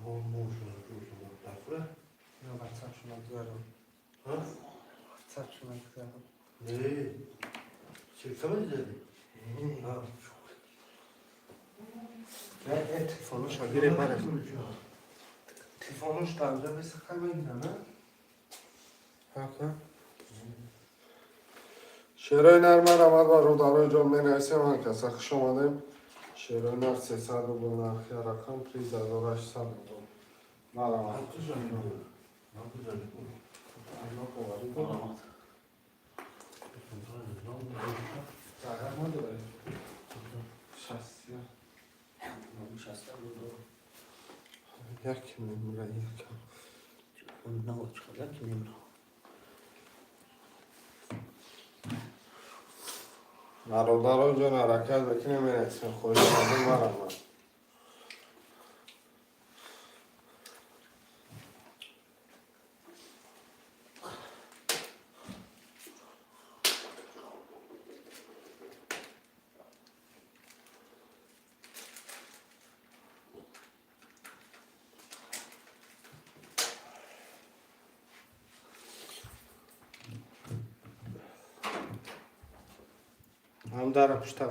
Я ватсапшона гузарам. Ватсапшона гузарам. Не, чексама дидани? Не, телефоноша гире баре. Телефонош дар ҷа бесахай мегирам, а? Ҳака. Шерои нар марамад, бародарои ҷон, менависем, ҳар каса хуш омадем. Шерои нар 300 рубл нархи рақам, приз 1800 рубл. Марамад. Алло, боварӣ дорам. Загар надоред? Шастия. Як мемура, якам. Яки мемра. Бародаро ҷон, ҳаракат бикунем, менависем, хоҳиш кардем, марамад. Ҳам дара пушта.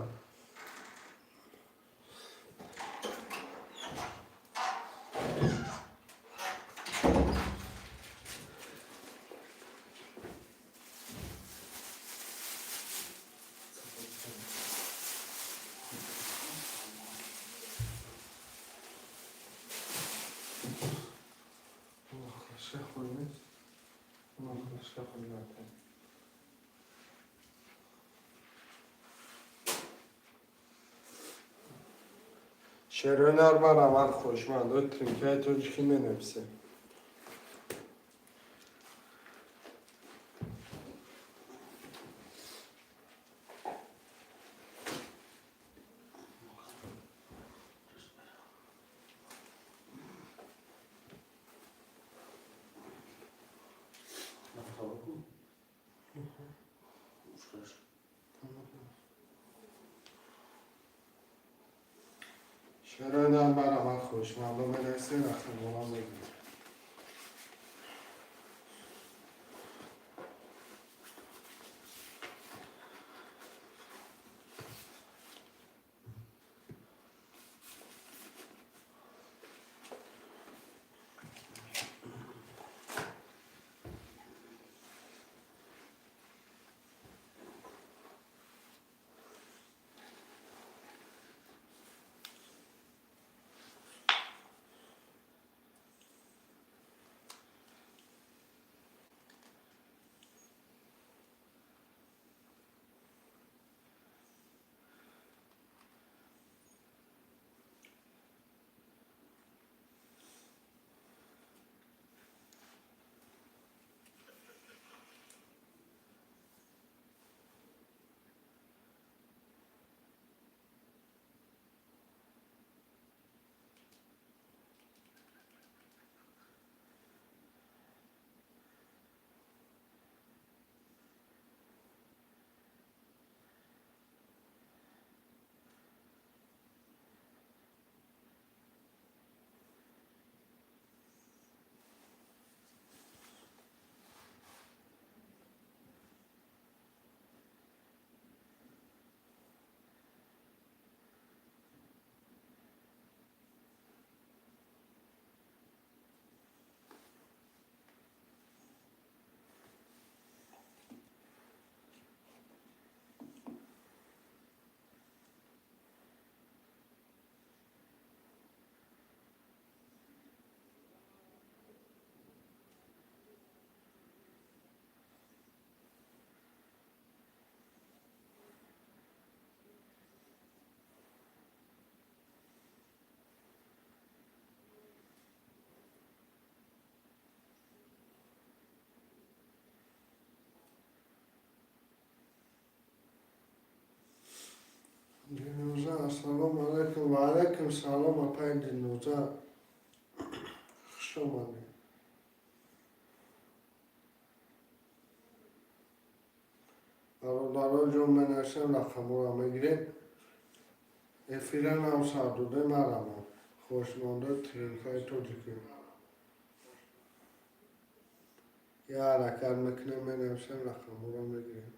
Шахи нест. Шахи нест. Шерои нар марамад, хоҳишмандо, тринкаи тоҷикӣ менависем. Шерои нар марамад, хоҳишмандо, менависем, рақамҳоро мегирем. Дилноза, ассалому алайкум. Ва алайкум салом, апай Дилноза. Хуш омадед. Бародаро ҷон, менависем, рақамҳоро мегирем. Эфира нав сар дода, марамон. Хушмондо тринкаи тоҷикӣ. Я ҳаракат мекунем, менависем, рақамҳоро мегирем.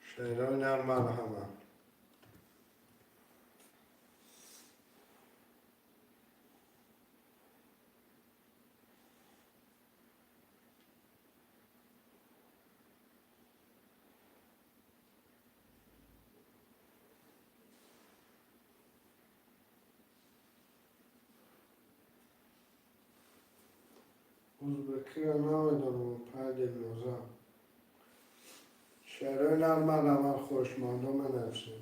Шерои нар марҳамат. Узбекиро намедонам, пай Дилноза. Шерои нар марҳамат, хушмондо менависем.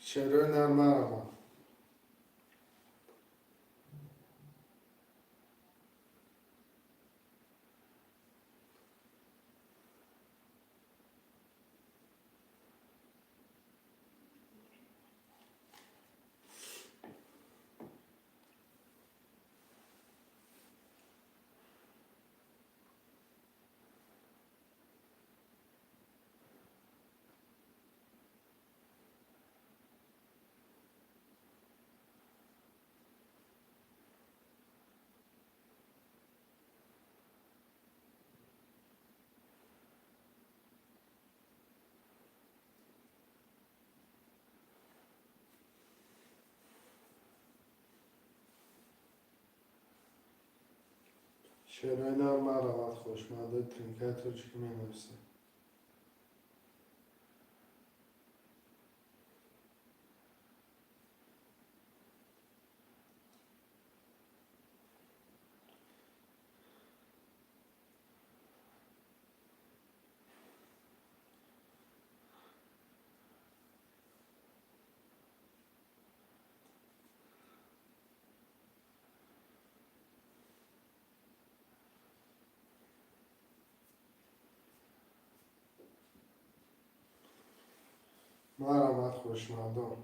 Шерои нар марҳамат. Шерои нар марҳамат, хушмондои тринкаи тоҷикӣ менависем. Марҳамат, хушмондон.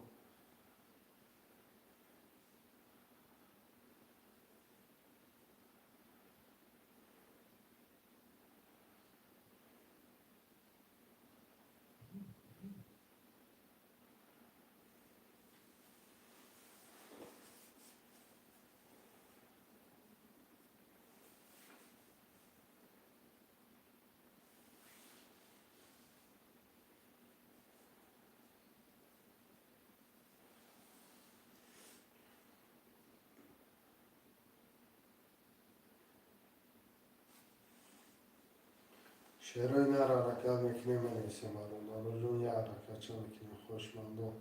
Шерои нар ҳаракат мекунем, менависем, бародароҷон, як ҳаракатча мекунем, хушмондон.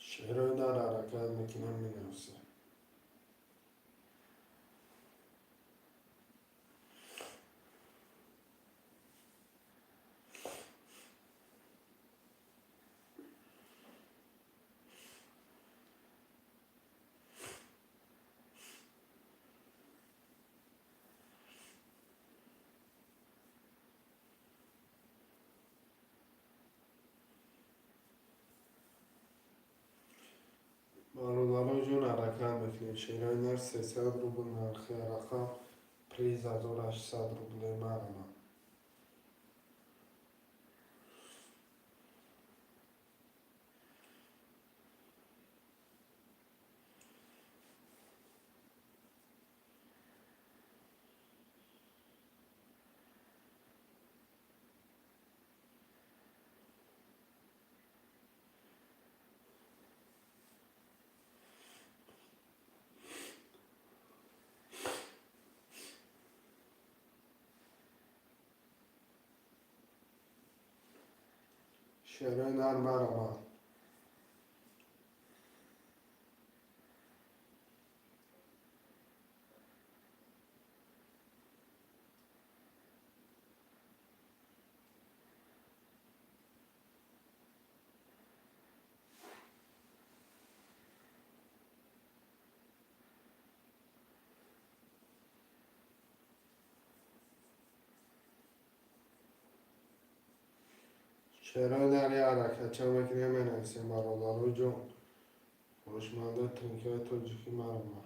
Шерои нар ҳаракат мекунем, менависем. Ҳаракат мекунем. Шерои нар 300 рубл нархи рақам, приз 1800 рубле марама. Шерои нар марама. Шерои нари ҳаракатча мекунем, менависем бародаро ҷон. Хоҳишмандои тринкаи тоҷикӣ марама.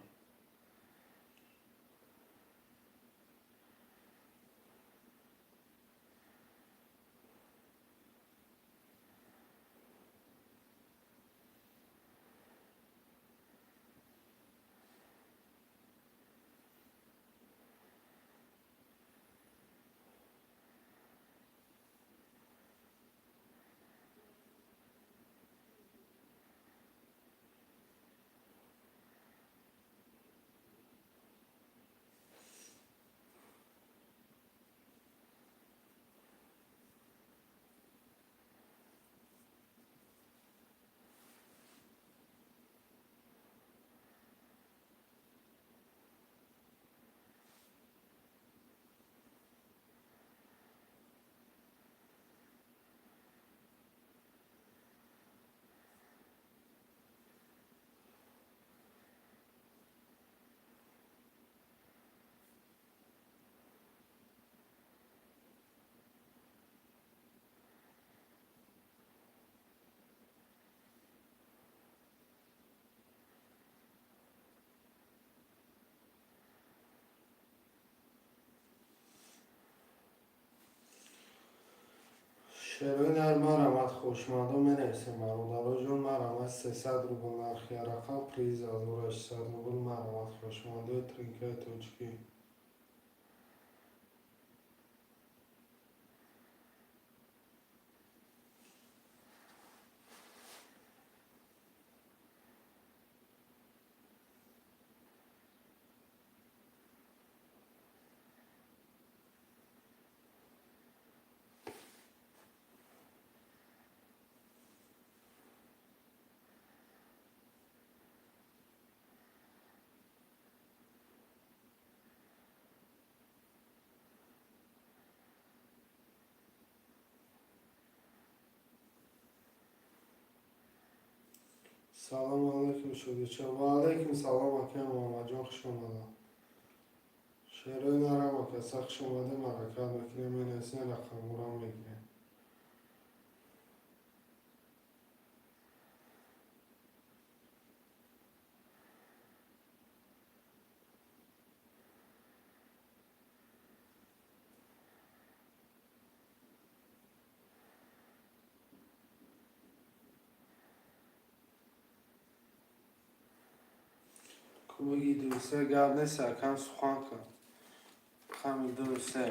Шерои нар марамат хушмандо менависем бародаро ҷон, марамат 300 рубл нархи рақам, приз 1800 рубл марамат хушмандои тринкаи тоҷикӣ. Салому алайкум, шодича. Ва алайкум салом, акай Муҳаммадҷон, хуш омадам. Шерои нарам акаса хуш омадем, ҳаракат мекунем, менависем, рақамҳоро мегирем. Кубоги дусе гап нест, акам сухан кун. Хами дусе.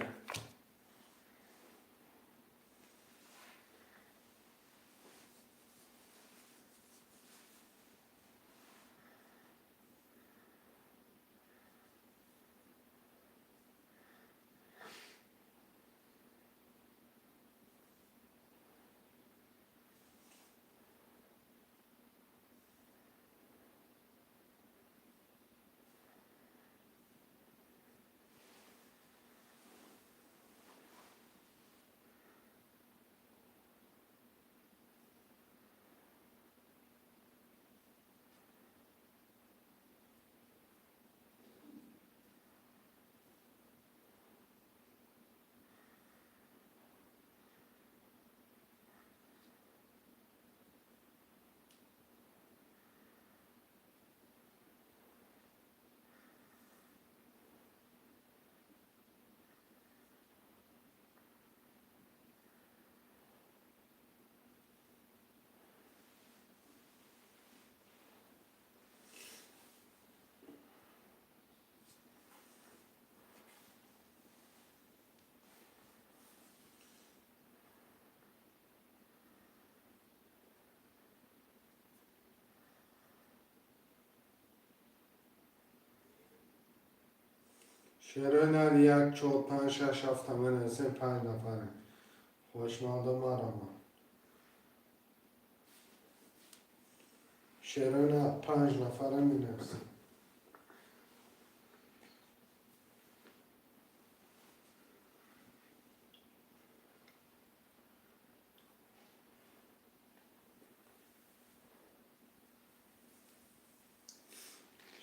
Шерои нар як, чор, панҷ, шаш, ҳафта менависем, панҷ нафарем. Хоҳишмандо, марҳамат. Шерои нар, панҷ нафара менависем.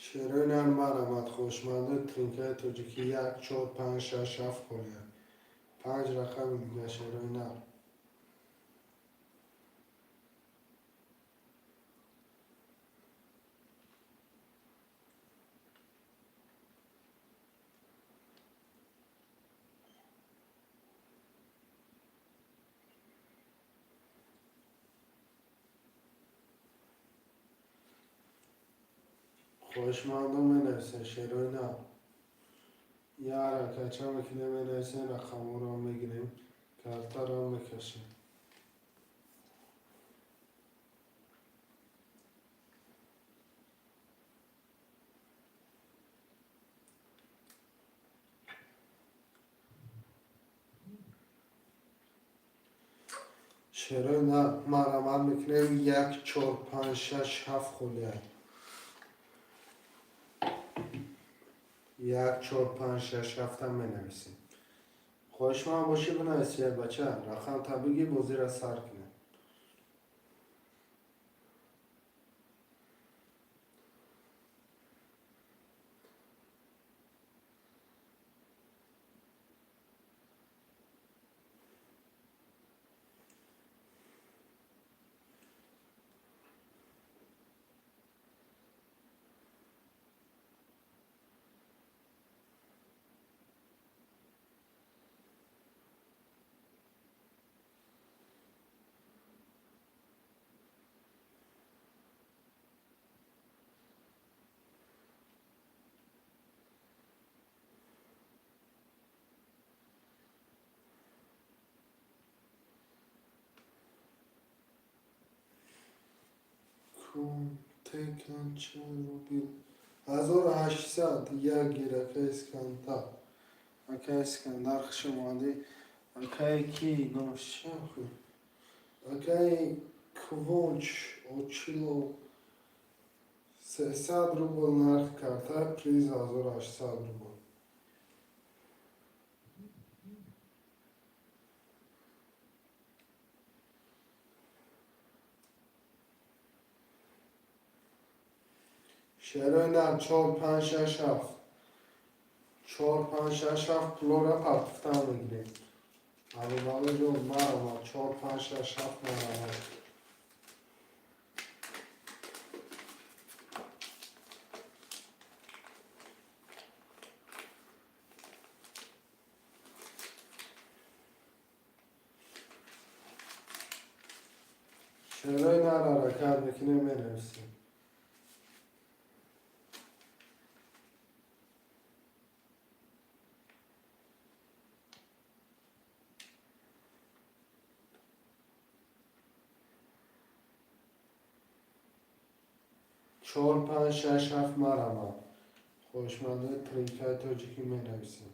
Шерои нар, марҳамат, хоҳишмандои тринкаи тоҷикӣ: як, чор, панҷ, шаш, ҳафт, холия. Панҷ рақами дига, шерои нар. Хоҳишмандо, менависен, шерои нар. Як ҳаракатча мекунем, менависем, рақамҳоро мегирем, картаро мекашем. Шерои нар, марҳамат мекунем: як, чор, панҷ, шаш, ҳафт, холия. Як, чор, панҷ, шаш, ҳафта менависем. Хоҳишманд бошӣ, бинависи, бача, рақам та бигӣ, бозиро сар кунем. Кунтекан чанд рубл? 1800 як гир, акай Искандар. Акай Искандар, хуш омадӣ. Акай ки номаш чи? Акай Квонч Очилов, 300 рубл нархи карта, приз 1800 рубл. Шерои нар, чор, панҷ, шаш, ҳафт, чор, панҷ, шаш, ҳафт, пулоро партуфтан мегирем. Абубалоҷон, марҳамат, чор, панҷ, шаш, ҳафт, марҳамат. Шерои нар, ҳаракат мекунем, менависем. Чор, панҷ, шаш, ҳафт, марҳамат. Хоҳишмандои тринкаи тоҷикӣ, менависем.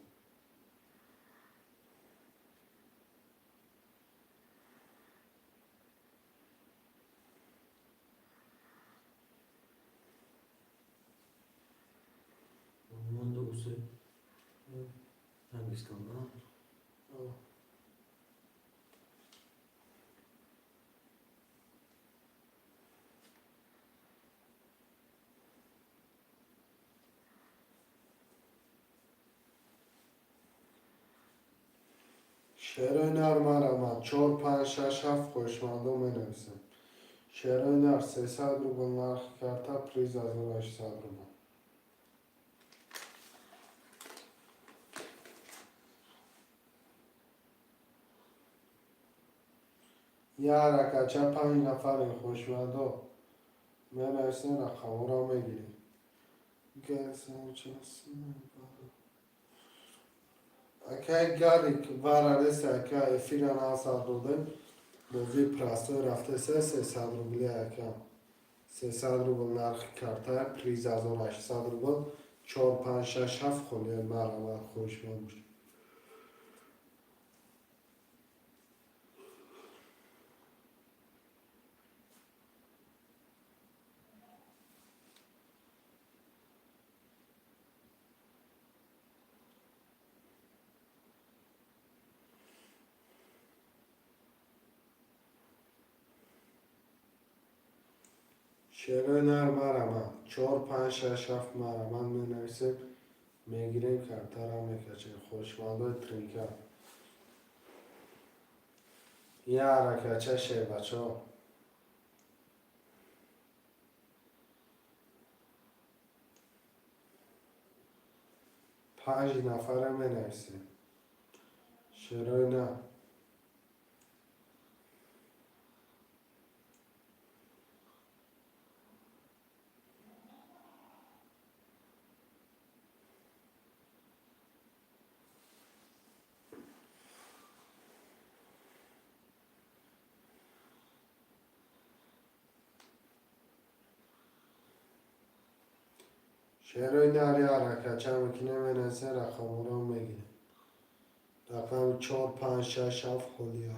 Монда усе английском, да? О. Шерои нар, марҳамат, чор, панҷ, шаш, ҳафт, хоҳишмандо, менависем. Шерои нар, 300 рубл нархи карта, приз 1800 рубл. Як ҳаракатча, панҷ нафарем, хоҳишмандо, менависем, рақамҳоро мегирем. Акай Гарик варареса, ака, эфира насар додем. Бозии простой рафтеса, 300 рубли, ака. 300 рубл нархи карта, приз 1800 рубл. Чор, панҷ, шаш, ҳафт холия, марҳамат, хоҳишманд бошед. Шерои нар, марҳамат, чор, панҷ, шаш, ҳафт, марҳамат, менависем, мегирем, картара мекачем. Хоҳишмандои тринка. Я ҳаракатча, шербачаҳо. Панҷ нафара менависем. Шерои нар. Шерои нари ҳаракатча мекунем, менависем, рақамҳоро мегирем. Рақами чор, панҷ, шаш, ҳафт холия.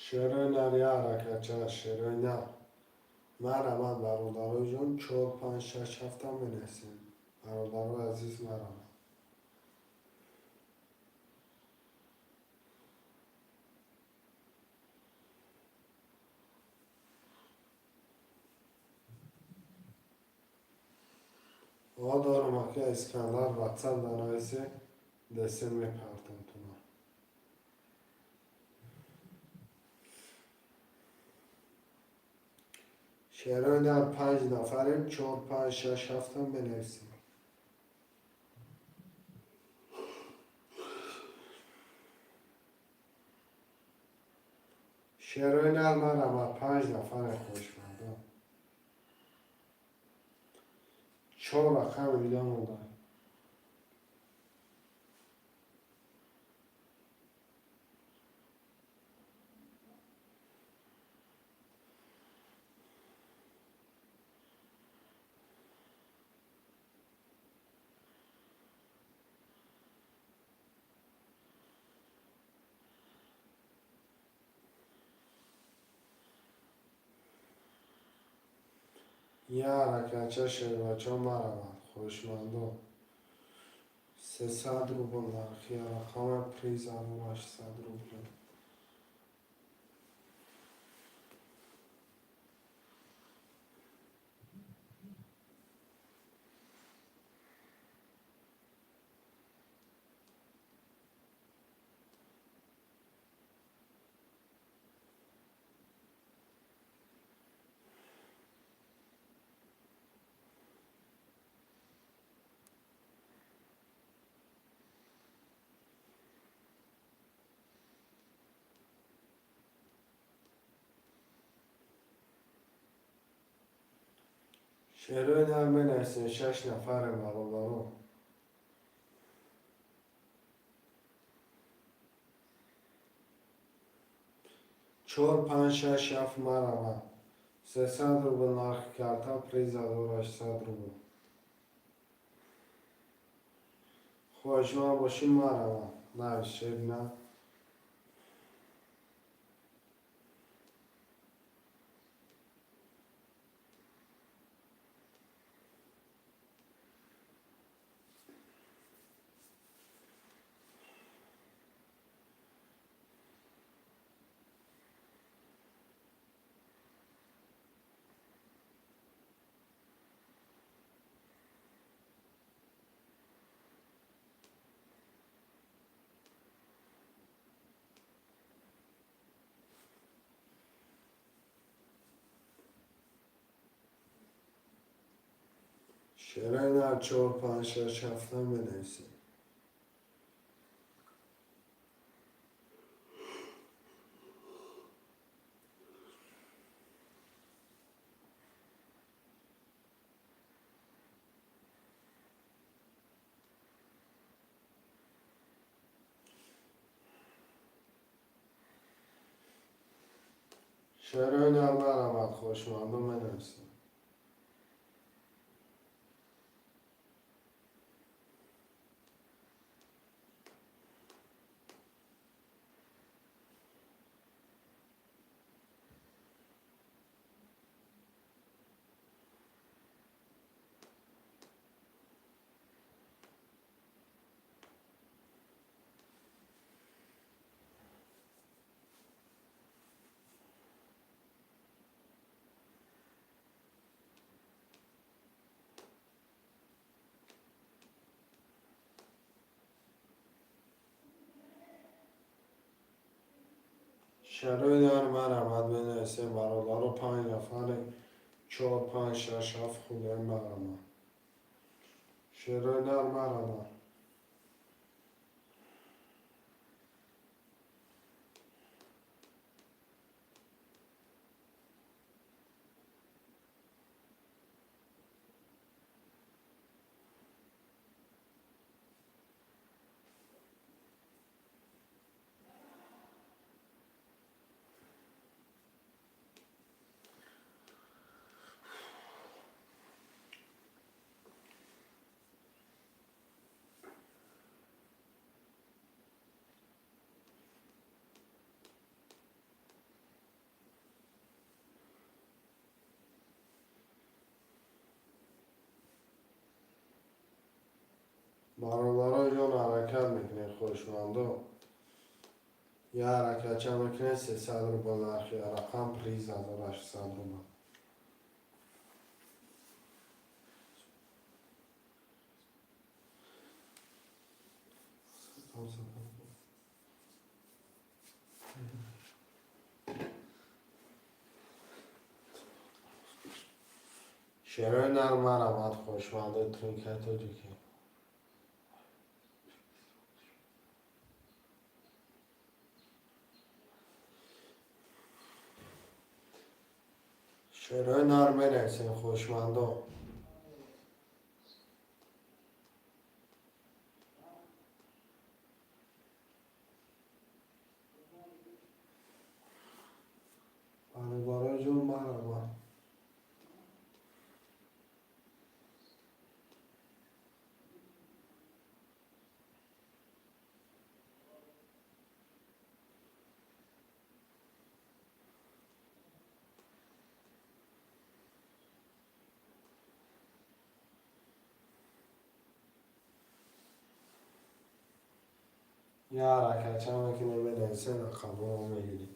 Шерои нар, я ҳаракатча, шерои нар. Марҳамат, бародарои ҷон, чор, панҷ, шаш, ҳафта менависем. Бародарои азиз, марҳамат. О, дорам, ака Искандар, ватсап данависе, десе мепартам туна. Шерои нар, панҷ нафарем, чор, панҷ, шаш, ҳафта менависем. Шерои нар, марҳамат, панҷ нафаре, хоҳишмандон. Чор рақами дига монда. Я ҳаракатча, шербачаҳо, марҳамат, хоҳишмандон. 300 рубл нархи рақами приз 800 рубл. Шерои нар менависем, шаш нафарем, бародарон. Чор, панҷ, шаш, ҳафт, марҳамат. 300 рубл нархи карта, приз 1800 рубл. Хоҳишманд бошӣ, марҳамат. Навис, шери нар. Шерои нар, чор, панҷ, шаш, ҳафта менависем. Шерои нар марамат, хоҳишмандо, менависем. Шарои нар марамат, менависем, бародаро. Панҷ нафаре, чор, панҷ, шаш, ҳафт хулои марамат. Шерои нар марамат. Бародаро ҷон, ҳаракат мекунед, хоҳишмандо. Я ҳаракатча мекунед, 300 рубл нархи рақам, приз 1800 рубл. Шерои нар марамат, хоҳишмандои тринкаи тоҷикӣ. Шерои нар менависем, хоҳишмандо. Бародарои ҷон, марҳабо. Я ҳаракатча мекунем, менависем, рақамҳоро мегирем.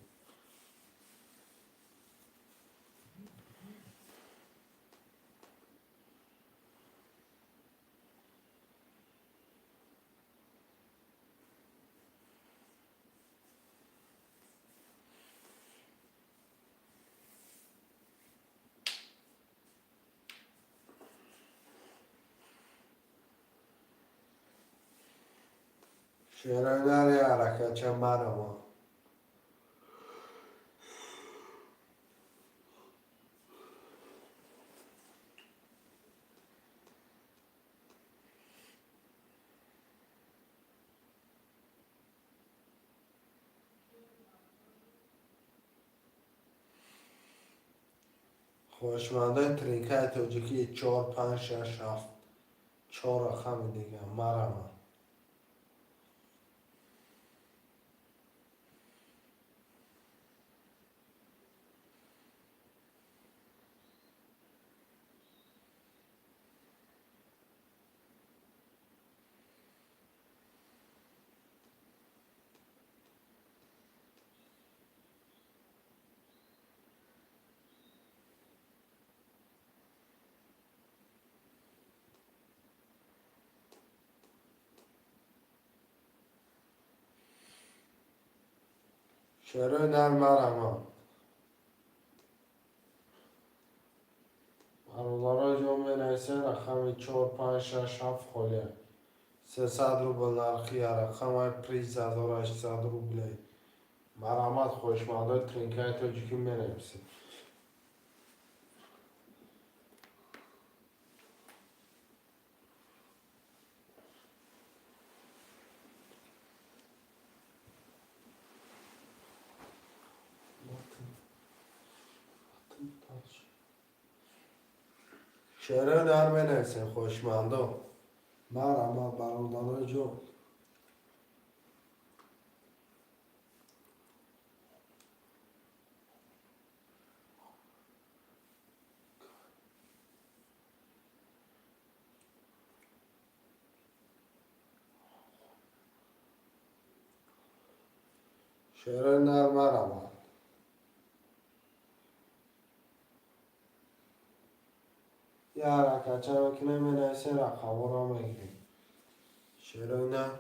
Шерои нар, я ҳаракатча марҳабо. Хоҳишмандои тринкаи тоҷикӣ, чор, панҷ, шаш, ҳафт, чор рақами дига марҳабо. Шерои нар марҳабо. Бародарои ҷон, менависем, рақами чор, панҷ, шаш, ҳафт холия. 300 рубл нархи рақамай, приз 1800 рублей. Марҳамат, хоҳишмандои тринкаи тоҷикӣ, менависед. Шерои нар менависем, хоҳишмандо. Марҳамат, бародарои ҷон. Шерои нар, марҳамат. Я ҳаракатча мекунем, менависем, рақамҳоро мегирем. Шерои нар.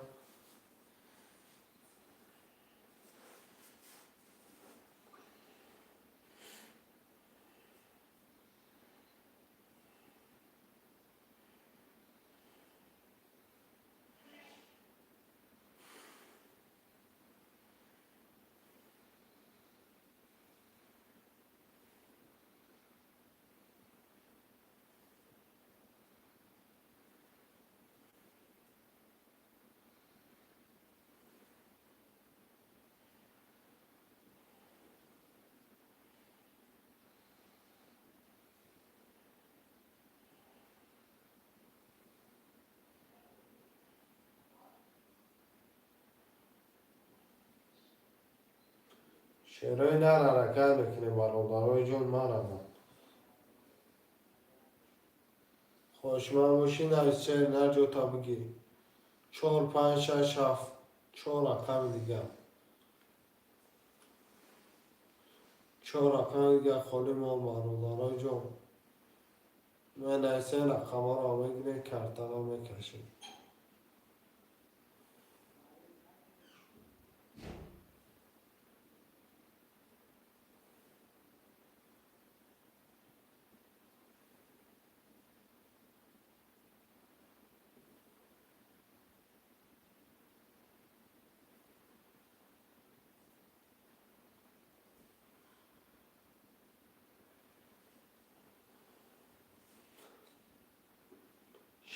Шерои нар ҳаракат мекунем, бародарои ҷон, марҳамат. Хоҳишманд бошӣ, навис, шери нар, ҷота бигир. Чор, панҷ, шаш, ҳафт, чор рақами дигар. Чор рақами дигар холӣ мон, бародарои ҷон. Менависем, рақамҳоро мегирем, картаро мекашем.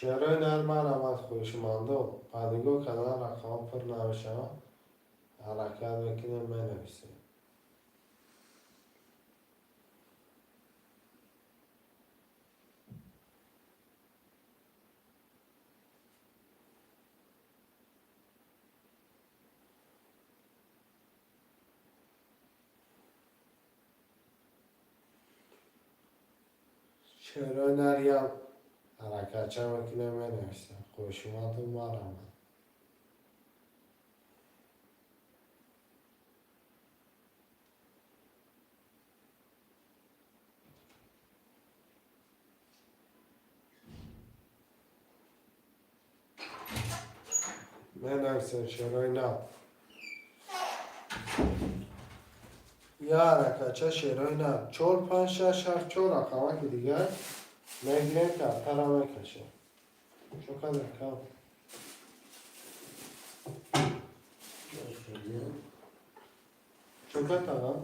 Шерои нар, марҳамат, хоҳишмандо. Ба нигоҳ кардан рақамҳо пур намешаванд. Ҳаракат мекунем, менависем. Шерои нар ям ҳаракатча мекунем, менависем. Хоҳишмандо, марҳамат. Менависем шерои нар. Я ҳаракатча, шерои нар. Чор, панҷ, шаш, ҳафт, чор рақамаки дигар мегирем, картара мекашем. Чо қадар кам? Чо қадар?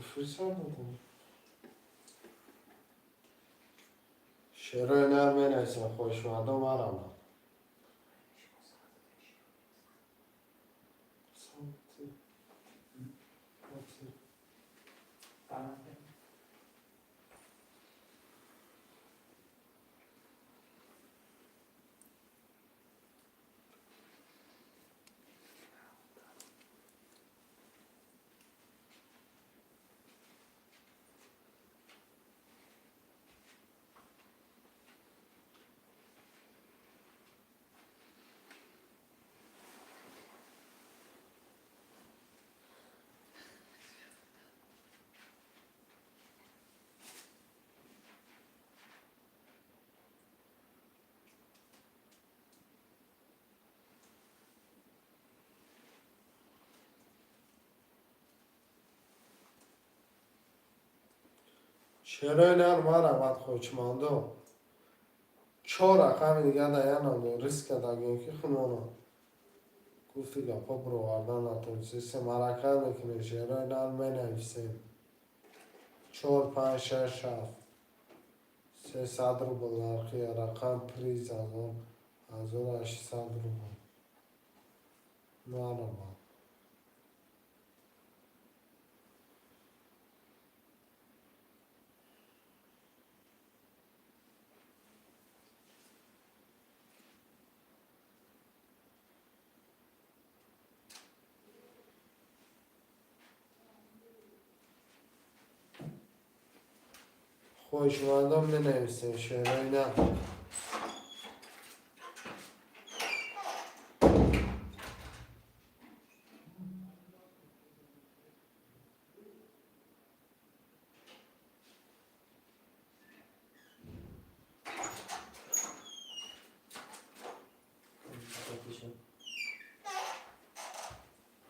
Фурсат додам. Шерои нар менависем, хоҳишмандо, марҳамат. Шерои нар, марҳамат, хоҳишмандо. Чор рақами дигар дар як намдор риск кардагем, ки хунона. Гуфти гапҳо бировардан натонистем. Ҳаракат мекунем, шерои нар менависем. Чор, панҷ, шаш, ҳафт. 300 рубл нархи рақам, приз 1800 рубл. Марҳамат. Хоҳишмандон, менависем шерои на.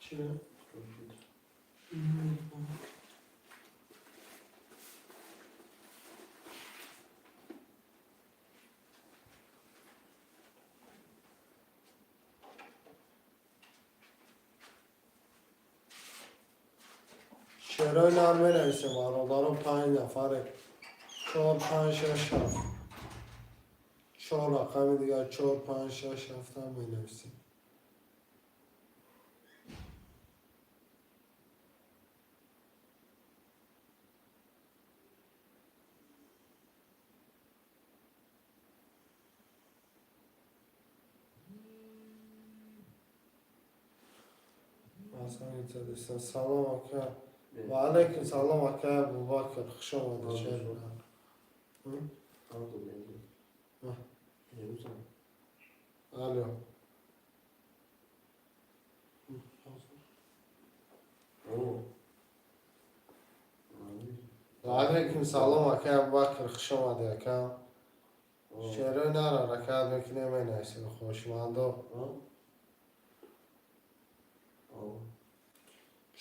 Чи? Компьютер. Шерои нар менависем, бародаро, панҷ нафаре. Чор, панҷ, шаш, ҳафт. Чор рақами дигар, чор, панҷ, шаш, ҳафтам менависем. Салом, ака. Ва алайкум салом, ака Абубакр, хуш омадед. Шер. Ҳа. Алло. Ва алайкум салом, ака Абубакр, хуш омадед, ака. Шерои нара ракат мекунем, менависем, хушмандо.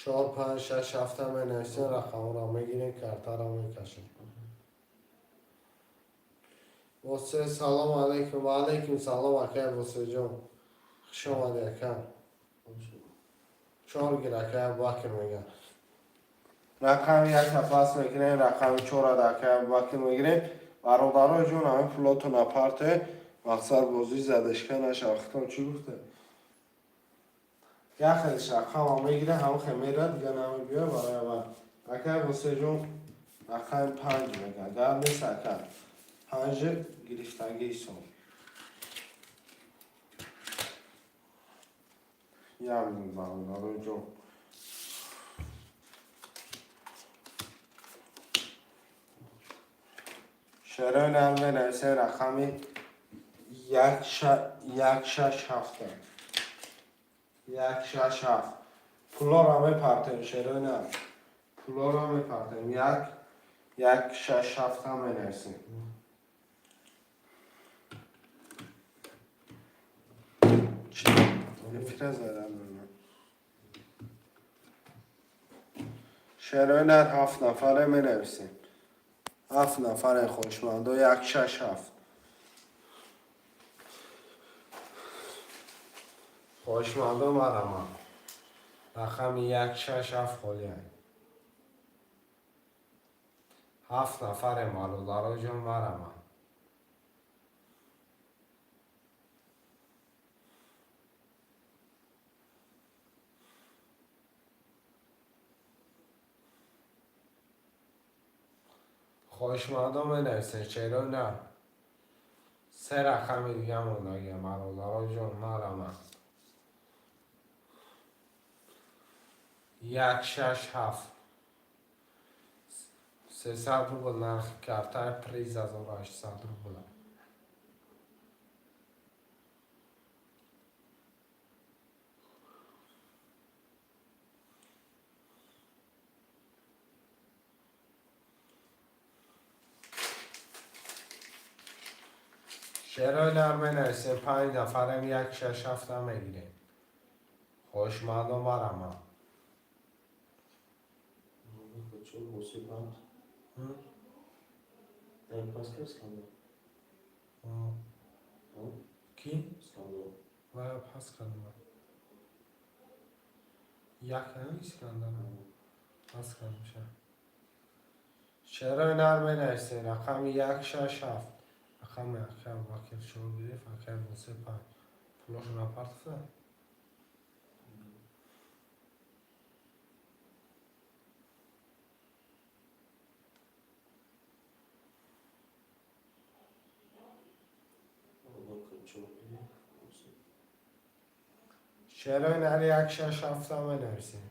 Чор, панҷ, шаш, ҳафта менависем, рақамро мегирем, картаро мекашем. Восе, салом алейкум. Ва алейкум салом, акай Восеҷон. Хуш омадед, ака. Чор гир, акай Абубакр мегӯяд. Рақами якта пас мекунем, рақами чора да акай Абубакр мегирем. Бародаро ҷон, ҳамин пулотон апарте, мақсад бозӣ задешка нашава. Хитон чӣ гуфте? Як хелиш рақама мегира, ҳамин хел мерад, дига намебиёд барои аввал. Акай Восеҷон рақами панҷ мегӯяд. Гап нест, ака. Панҷ гирифтагӣ ҳисоб. Як минут, бародаро ҷон. Шерои нар менависем, рақами як, шаш, ҳафта. Як, шаш, ҳафт. Пулоро мепартем, шерои нар. Пулоро мепартем. Як, як, шаш, ҳафта менависем. Эфира задам. Шерои нар, ҳафт нафаре менависем. Ҳафт нафаре, хоҳишмандо, як, шаш, ҳафт. Хоҳишмандо, марама. Рақами як, шаш, ҳафт холианд. Ҳафт нафаре, бародаро ҷон, марама. Хоҳишмандо, менависед, чаро на? Се рақами дига мондагиам, бародаро ҷон, марама. Як, шаш, ҳафт. 300 рубл нархи картаи приз, 1800 рубл. Шерои нар менависем, панҷ нафарем, як, шаш, ҳафта мегирем. Хоҳишмандо, марама. Чор, восе, панҷ. Дай пас кард Искандар. Ки? Искандар. Ва пас кардам. Як Искандар. Пас кардам ша. Шерои нар менависем, рақами як, шаш, ҳафт. Рақами акай Абубакр чор гирифт, акай Восе панҷ. Пулошо напартофта? Абубакр чор гирифт. Восе. Шерои нар, як, шаш, ҳафта менависем.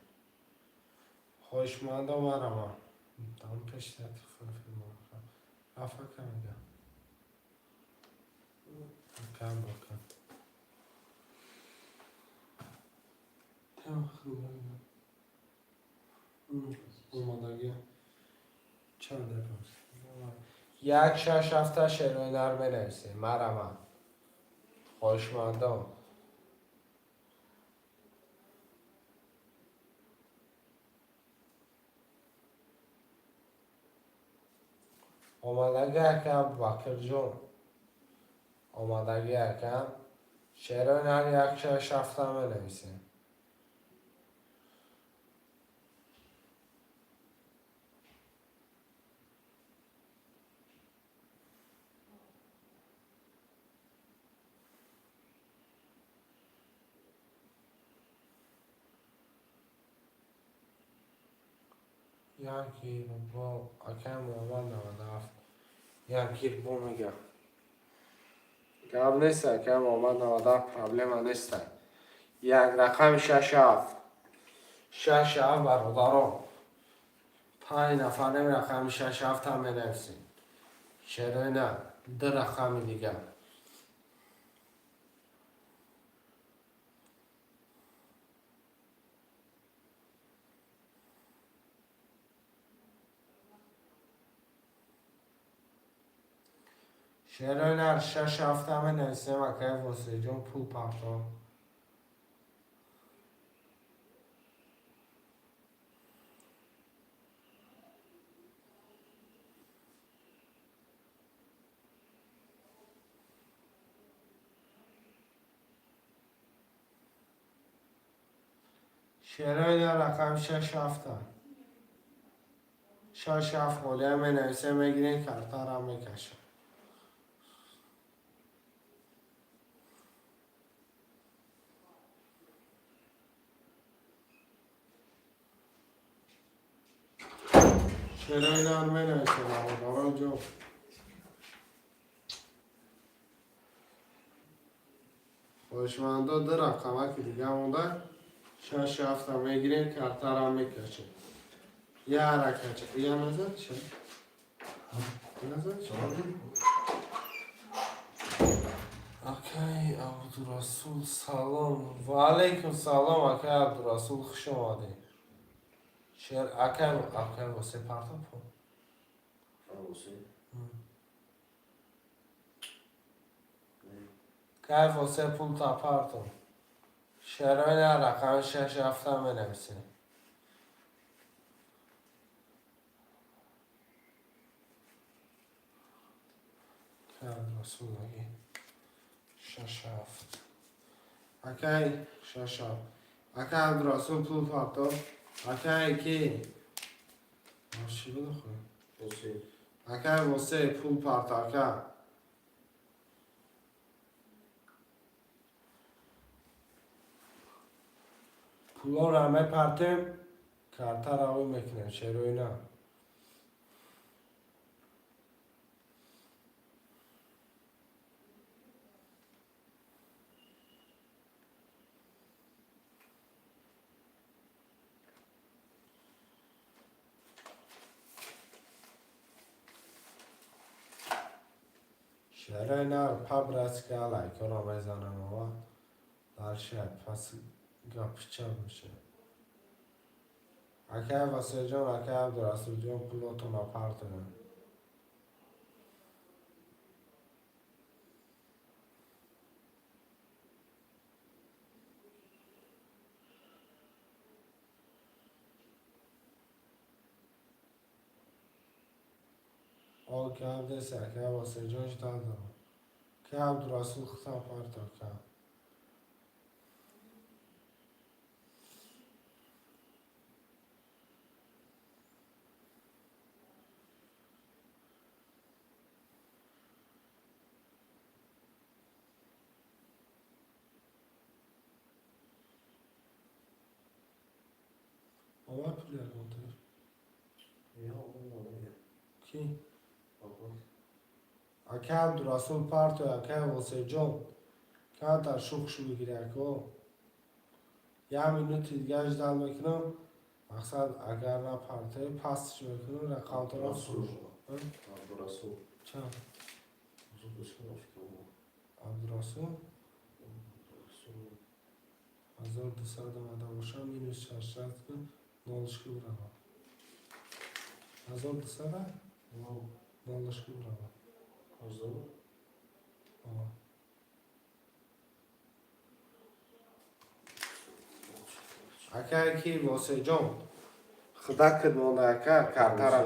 Хоҳишмандо, марама. Там пешта телефон филм. Рафт, ака, мега. Акам бока. Тема хуб. Омадагӣ. Чанд дақиқа? Як, шаш, ҳафта, шерои нар менависем. Марама. Хоҳишмандон. Омадагӣ, ака Абубакрҷон. Омадагӣ, ака. Шерои нар як, шаш, ҳафта менависем. Яки бо акай Муҳаммад 97. Яки бо мега. Гап нест, акай Муҳаммад 97, проблема нест. Як рақами шаш, ҳафт. Шаш, ҳафт, бародарон. Панҷ нафарем, рақами шаш, ҳафтам менависем. Шерои на, ду рақами дигар. Шерои нар шаш, ҳафта менависем, акай Восеҷон, пул парто. Шерои нар рақами шаш, ҳафта. Шаш, ҳафт холия менависем, мегирем, картара мекашем. Шерои нар менависем, бародарон ҷо. Хоҳишмандо, ду рақамаки дига монда, шаш, ҳафта мегирем, картара мекашем. Я ҳаракатча. Я назад ча? Назад ча? Акай Абдурасул, салом. Ва алайкум салом, акай Абдурасул, хуш омадед. Шер акай Восе парто пул. Восе. Кай Восе, пул та парто. Шерои на рақами шаш, ҳафта менависем. Абдурасул аги. Шаш, ҳафт. Акай шаш, ҳафт. Акай Абдурасул, пул парто. Акай ки? Чӣ буд охир? Восе. Акай Восе, пул парто, ака. Пулоро мепартем, карта равӣ мекунем, шерои на. Шерои нар по-братски лайкоро мезанам ова. Дальше пас гапча меша. Акай Васеҷон, акай Абдурасулҷон, пулотона партонем. Ол гап нест, акай Васеҷон, ждал дорам. Акай Абдурасул, худам парто, ака. Омад пул ягонташ? Я омада. Ки? Баба. Акай Абдурасул парто, акай Восеҷон. Камтар шух шу бигири, ако. Як минути дига ждал мекунам. Мақсад, агар напартои, пастш мекунем, рақамтонро. Расул. Абдурасул. Чанд? Абдурасул 1200 омада боша, минус 600 кун, нолишки биравад. 1200 нолишки биравад. Ҳазор. О. Акае ки Восеҷон худа кид монда, ака, картара.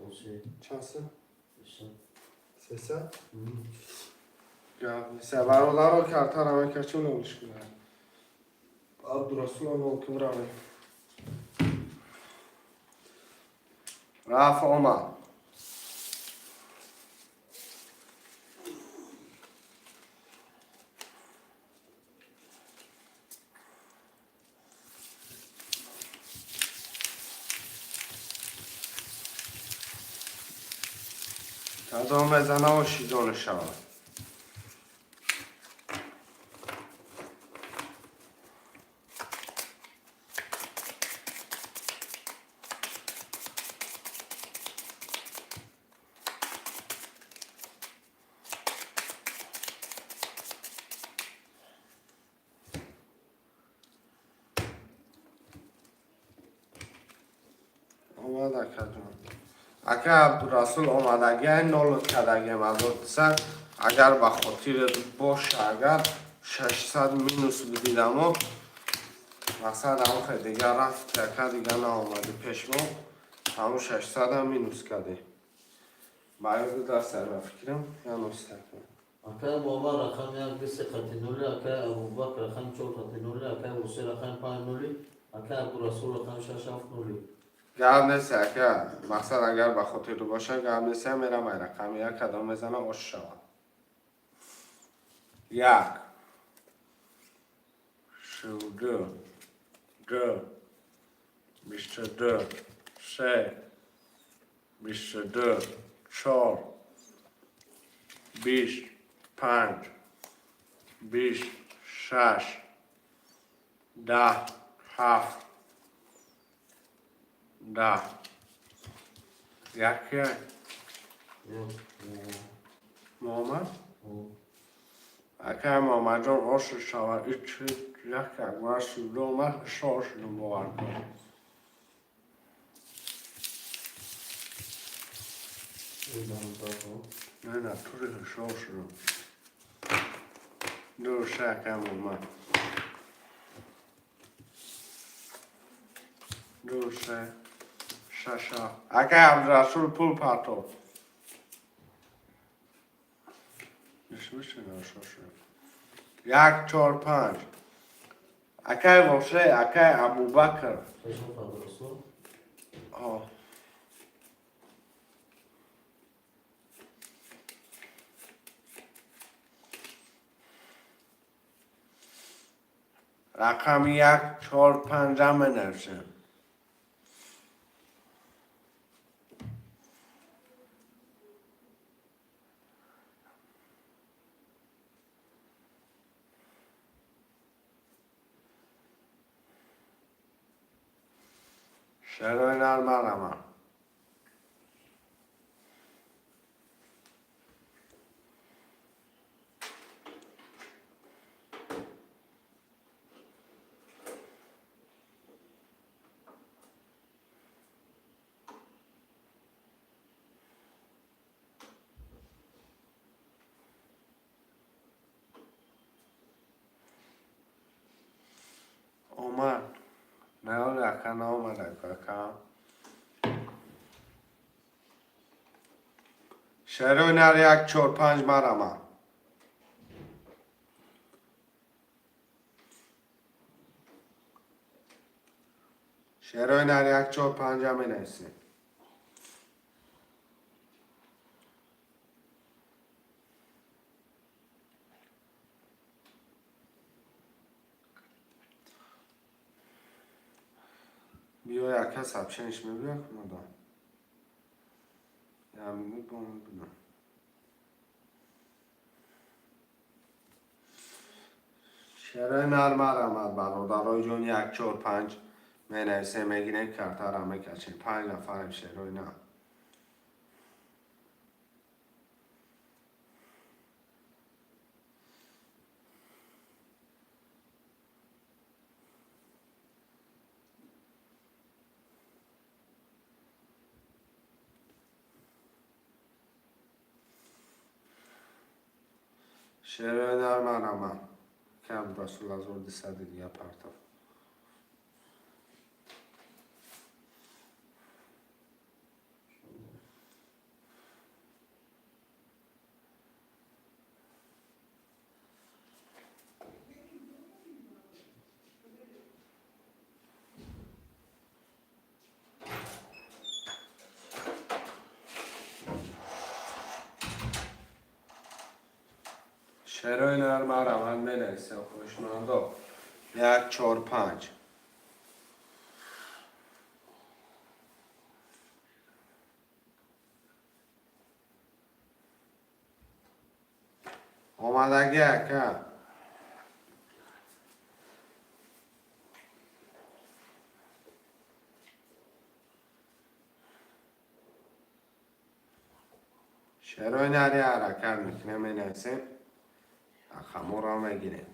Осе. Чанд сум? 300. 300? Бародаро, картара мекачу, нолиш кунад. Абдурасулам нол ки биравем. Рафт, омад. Кадом мезана, ошиҷон шавад. Омад, акаҷон. Ака Абдурасул омадагиай, нолот кардагиам 1200. Агар ба хотират боша, агар 600 минус бидидамо, мақсад, ҳамохе дигар рафти, ака, дигар наомадӣ пеш мо, ҳамун 600-ам минус кардӣ. Ба ёду даст ба фикрам яностакун. Акай Муаммар рақами як бист хати нули, акай Абубакр рақами чор хати нули, акай Ҳусейн рақами панҷ нули, акай Абдурасул рақами шаш ҳафт нули. Гап нест, ака. Мақсад, агар ба хотиру боша, гап нест, мерам ай рақами як, кадом мезана, ош шавад. Як, 32, ду, 22, се, 22, чор, 20, панҷ, 20, шаш, 10, ҳафт, 10, яке. Як. Муҳаммад, акай Муҳаммадҷон, оши шавад. Ичи як акбар 32 омад, шошидум, бовар кун. Не, натури шошидум. Ду, се, акай Муҳаммад, ду, се, шаш, ҳафт. Акай Абдурасул, пул партов. Як, чор, панҷ. Акай Восе, акай Абубакр. Пешон Абдурасул. О. Рақами як, чор, панҷа менависем. Шерои нар марама. Омад. Не, ака, наомад, ака. Шерои нар, як, чор, панҷ марама. Шерои нар, як, чор, панҷа менависем. Биёй, ака, сообщение ш мебиёд модам. Я минут бо мебинам. Шерои нар марамад, бародарои ҷон, як, чор, панҷ. Менависем, мегирем, картара мекачем. Панҷ нафарем, шерои на. Шерои нар марама. Ки Абдурасул 1200 дига партов. Шерои нар марамад, менависем, хушмандо. Як, чор, панҷ. Омадагӣ, ака. Шерои нари ҳаракат мекунем, менависем. Рақаморо мегирем.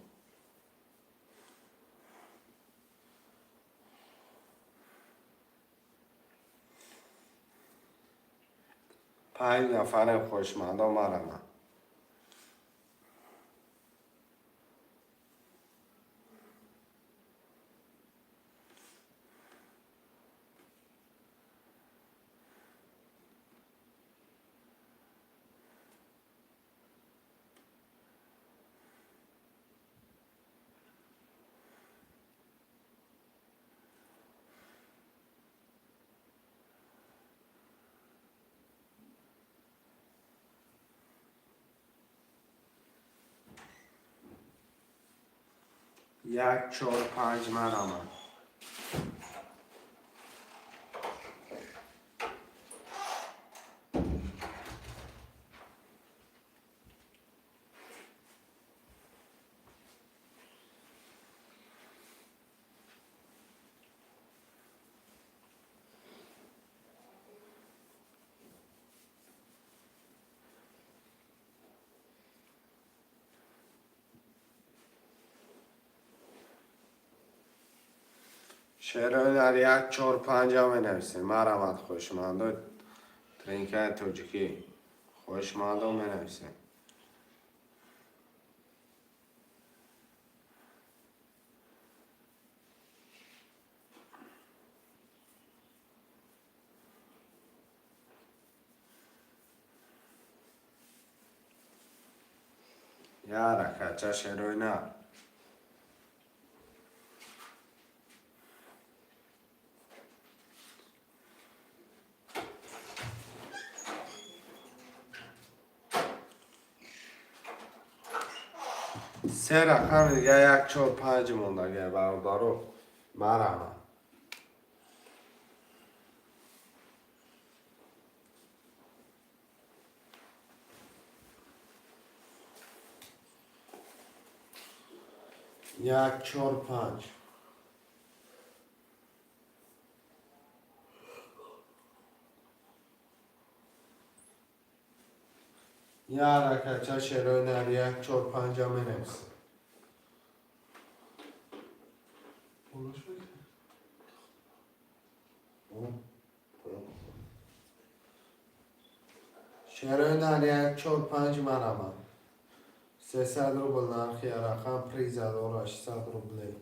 Панҷ нафарем, хоҳишмандо, марама. Як, чор, панҷ, марама. Шерои нар як, чор, панҷа менависем. Марамад, хоҳишмандо, тринкаи тоҷикӣ. Хоҳишмандо, менависем. Я ҳаракатча, шерои нар. Се рақами дига, як, чор, панҷ мондагия, бародаро, марама. Як, чор, панҷ. Я ҳаракатча, шерои нар, як, чор, панҷа менависем. Болош мекунӣ? Шерои нар, як, чор, панҷ, марама. 300 рубл нархи рақам, приз 1600 рублей.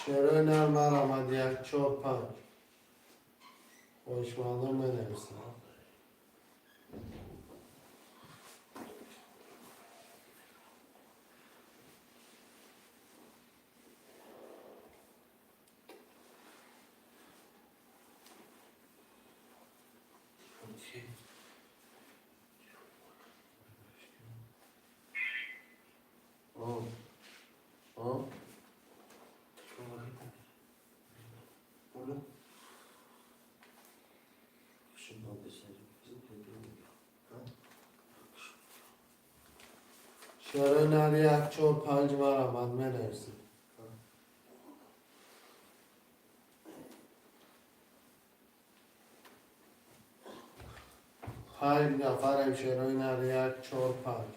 Шерои нар марамад як чор панҷ. Хоҳишмандон менависанд. Шерои нар як чор панҷ марамад менависед. Панҷ нафарем шерои нар як чор панҷ.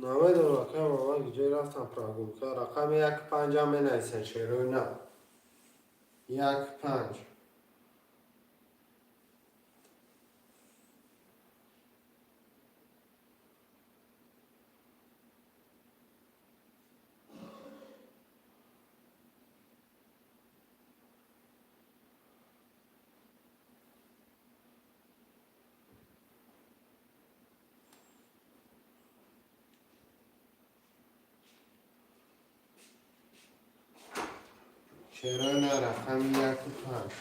Намедонам, акай ман ҷой рафтам прогулка. Рақами як панҷам менависед шерои на. Як панҷ. Шерои на рақами яку панҷ.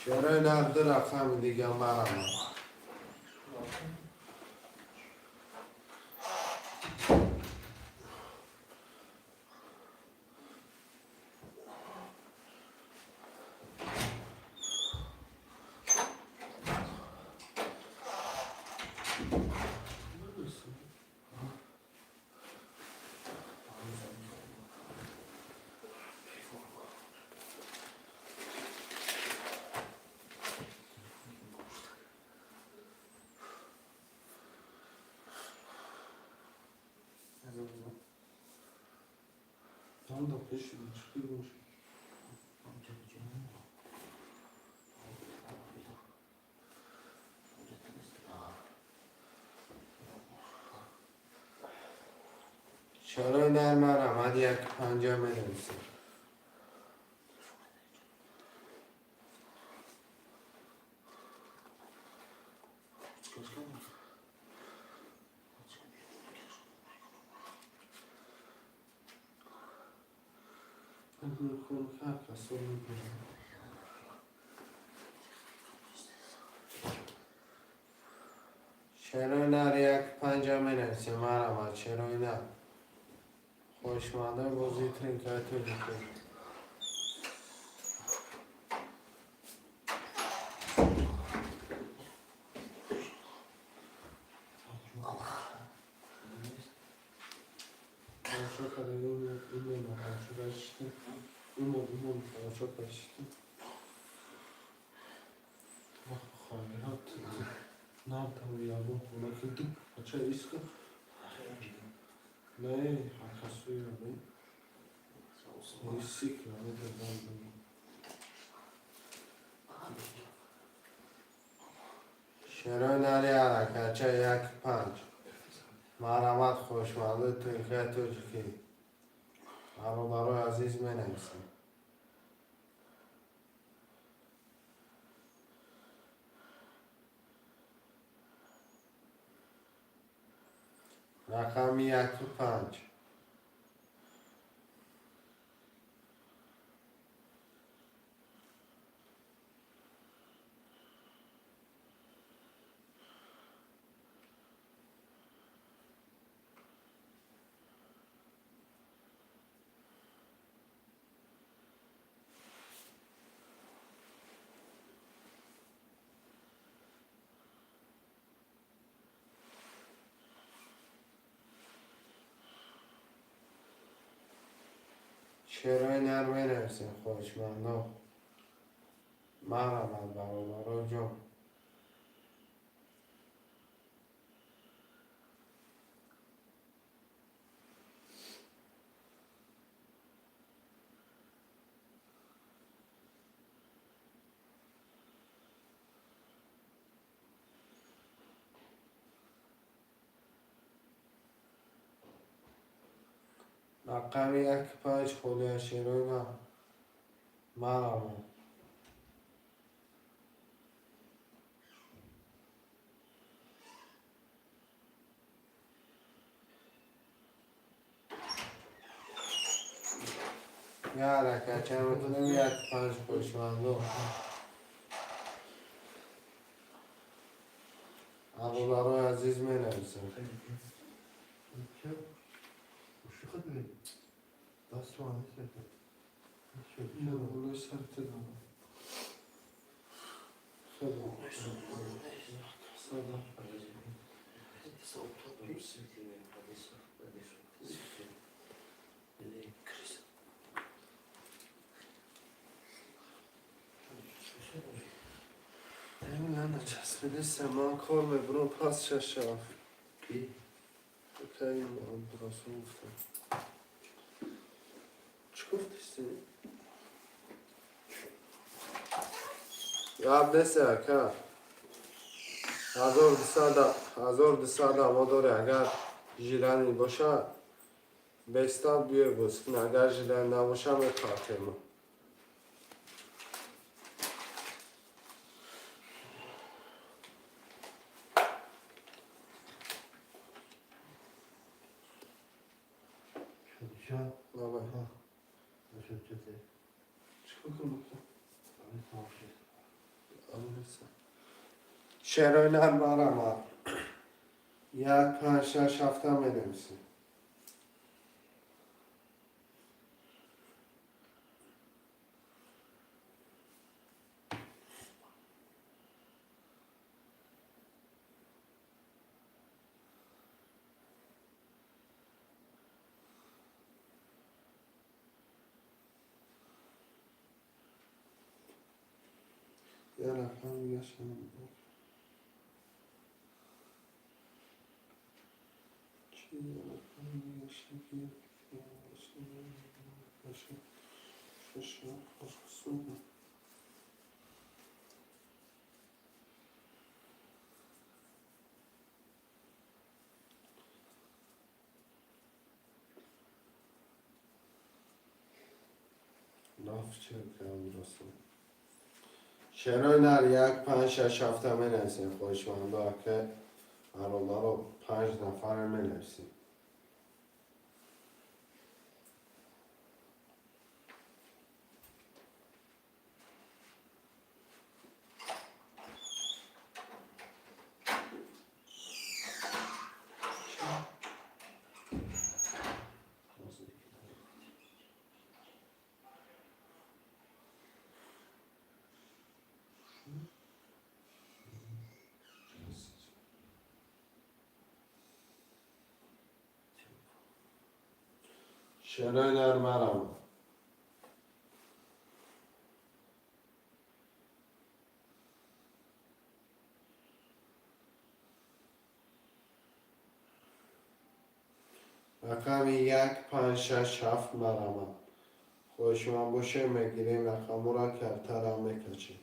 Шерои нар ду рақами дига марамад. Там да пиши, чӣ бош. Шерои нар марамад як панҷа менависед. Шерои нар як панҷа менависем марамад шерои нар. Хоҳишмандои бозии тринкаи тоҷикӣ. Тамошо кардем именно тамошо кардем. Именно тамошо кардем. Хайрат. Нам там ягон хона ки ача иска. Не, ҳакасуя бе. Исик намедонам. Шерои нари ҳаракатча 1,5. Марҳамат, хоҳишмандои тринкаи тоҷикӣ. Бародарои азиз, менависем. Рақами 1,5. Шерои нар менависем, хоҳишмандо. Марҳамат, бародаро ҷон. Рақами 1,5 холия, шерои нар. Марҳамат. Я ҳаракатча мекунем 1,5, хоҳишмандо. Бародарои азиз, менависем. نه بالای سرت دارم. خیلی سلام. Начаспиди ман кор мебурам пас шаш ҳафт. Окей, Абдурасул гуфтам. Чӣ гуфтисти? Гап нест, ака. 1200 мо дорем, агар желание боша, беста биёй боз кун, агар желание набоша, мепартем. Давай. Чикор кунам? Шерои нар, марҳамат. 1, 5, 6, 7 менависем. Я рақам гашам. Чи рақам гашам ки 6, 7. Наф чӣ Абдурасул. Шерои нар 1, 5, 6, 7 менависем, хоҳишмандо, ака бародаро, панҷ нафар менависем. Шерои нар, марҳамат. Рақами 1, 5, 6, 7, марҳамат. Хоҳишманд боше, мегирем рақамҳоро, картара мекачем.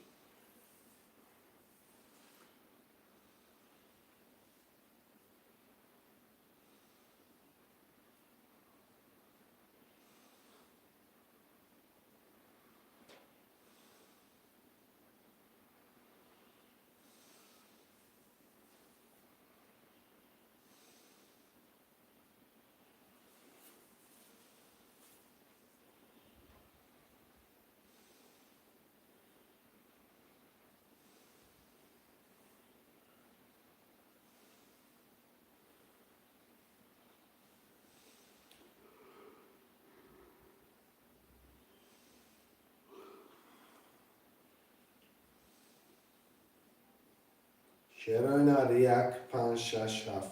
Шерои нар 1, 5, 6, 7.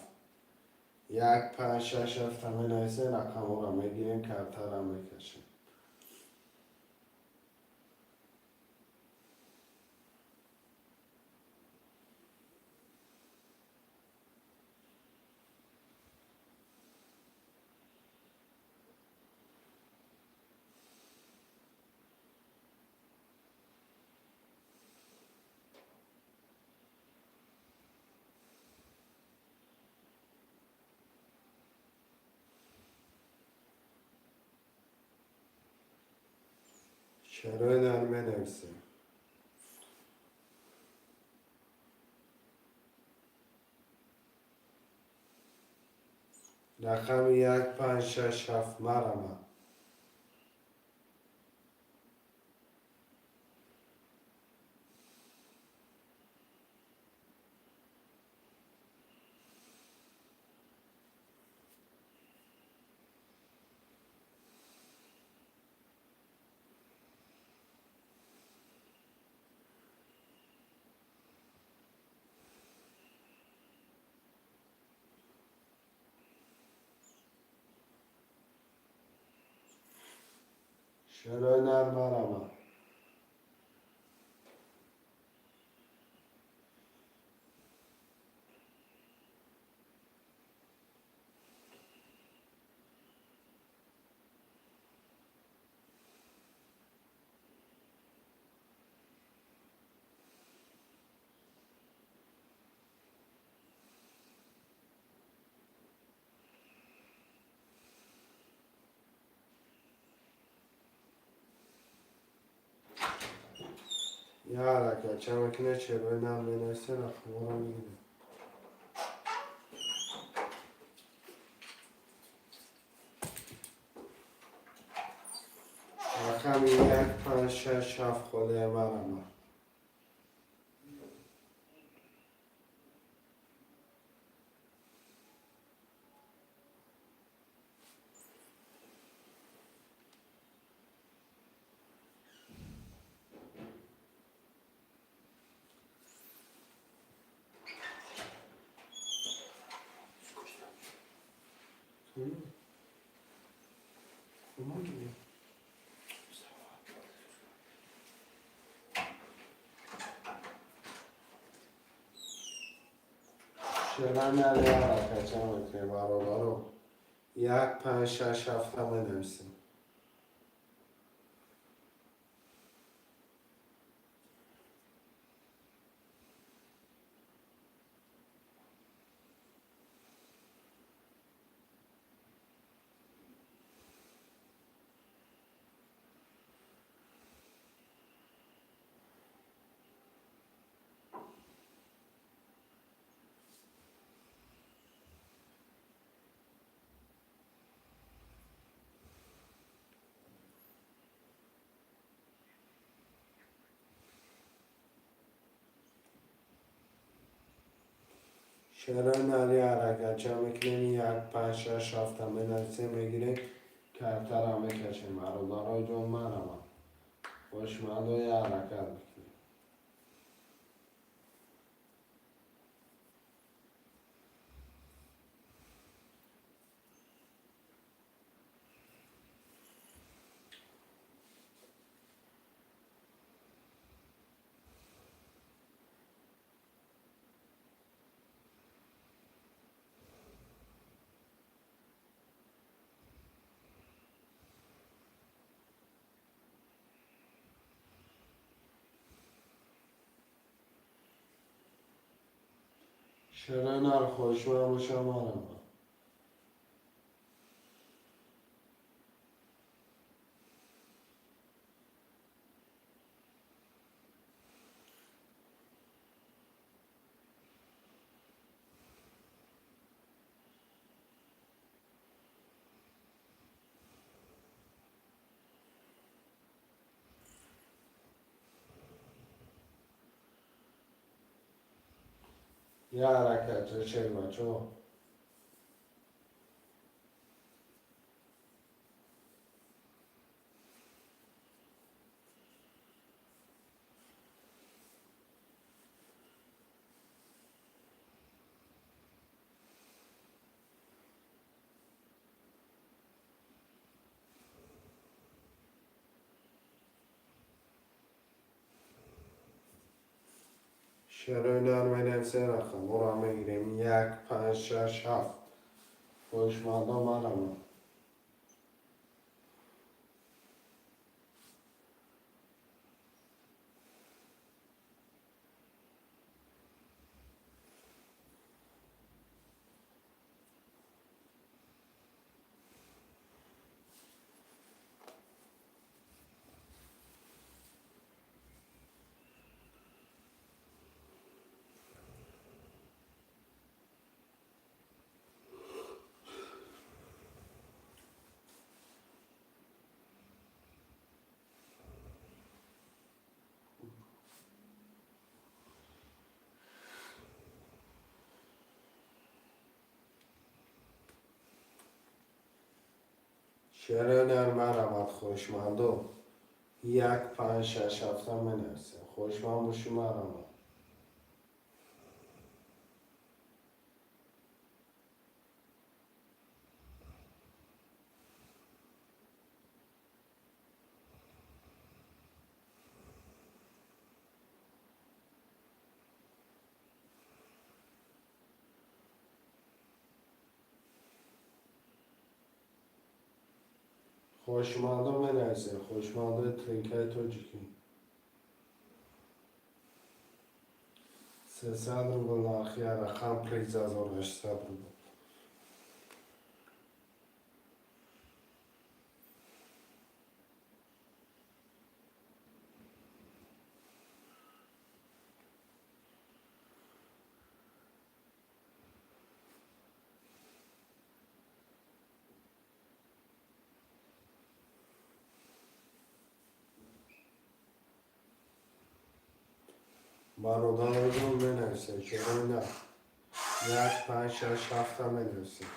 1, 5, 6, 7 менависем, рақамҳоро мегирем, картара мекашем. Шерои нар менависем. Рақами 1, 5, 6, 7 марама. Шерои нар марама. Я ҳаракат ча мекунед, шерои нар менависем, рақамҳоро мегирем. Рақами 1, 5, 6, 7 холия марама. Шерои нар я ҳаракат ча мекунем, бародаро? 1, 5, 6, 7 менависем. Шерои нар я ҳаракат ча мекунем, 1, 5, 6, 7 менависем, мегирем, картара мекашем. Бародарои ҷон, марама. Хошмандо, я ҳаракат мекунем. Шерои нар хоҳишманд боша, марама. Я ҳаракат ча бачо? Шерои нар менависем, рақамҳоро мегирем: як, панҷ, шаш, ҳафт. Хоҳишмандо, марҳамат. Шерои нар, марҳамат, хоҳишмандо. Як, панҷ, шаш, ҳафта менависем. Хоҳишманд бошӣ, марҳамат. Хоҳишмандо, менависем, хоҳишмандои тринкаи тоҷикӣ. 300 рубл нархи рақам, приз 1800 рубл. Бародарон, менависем, чаро на? Як, панҷ, шаш, ҳафта менависем.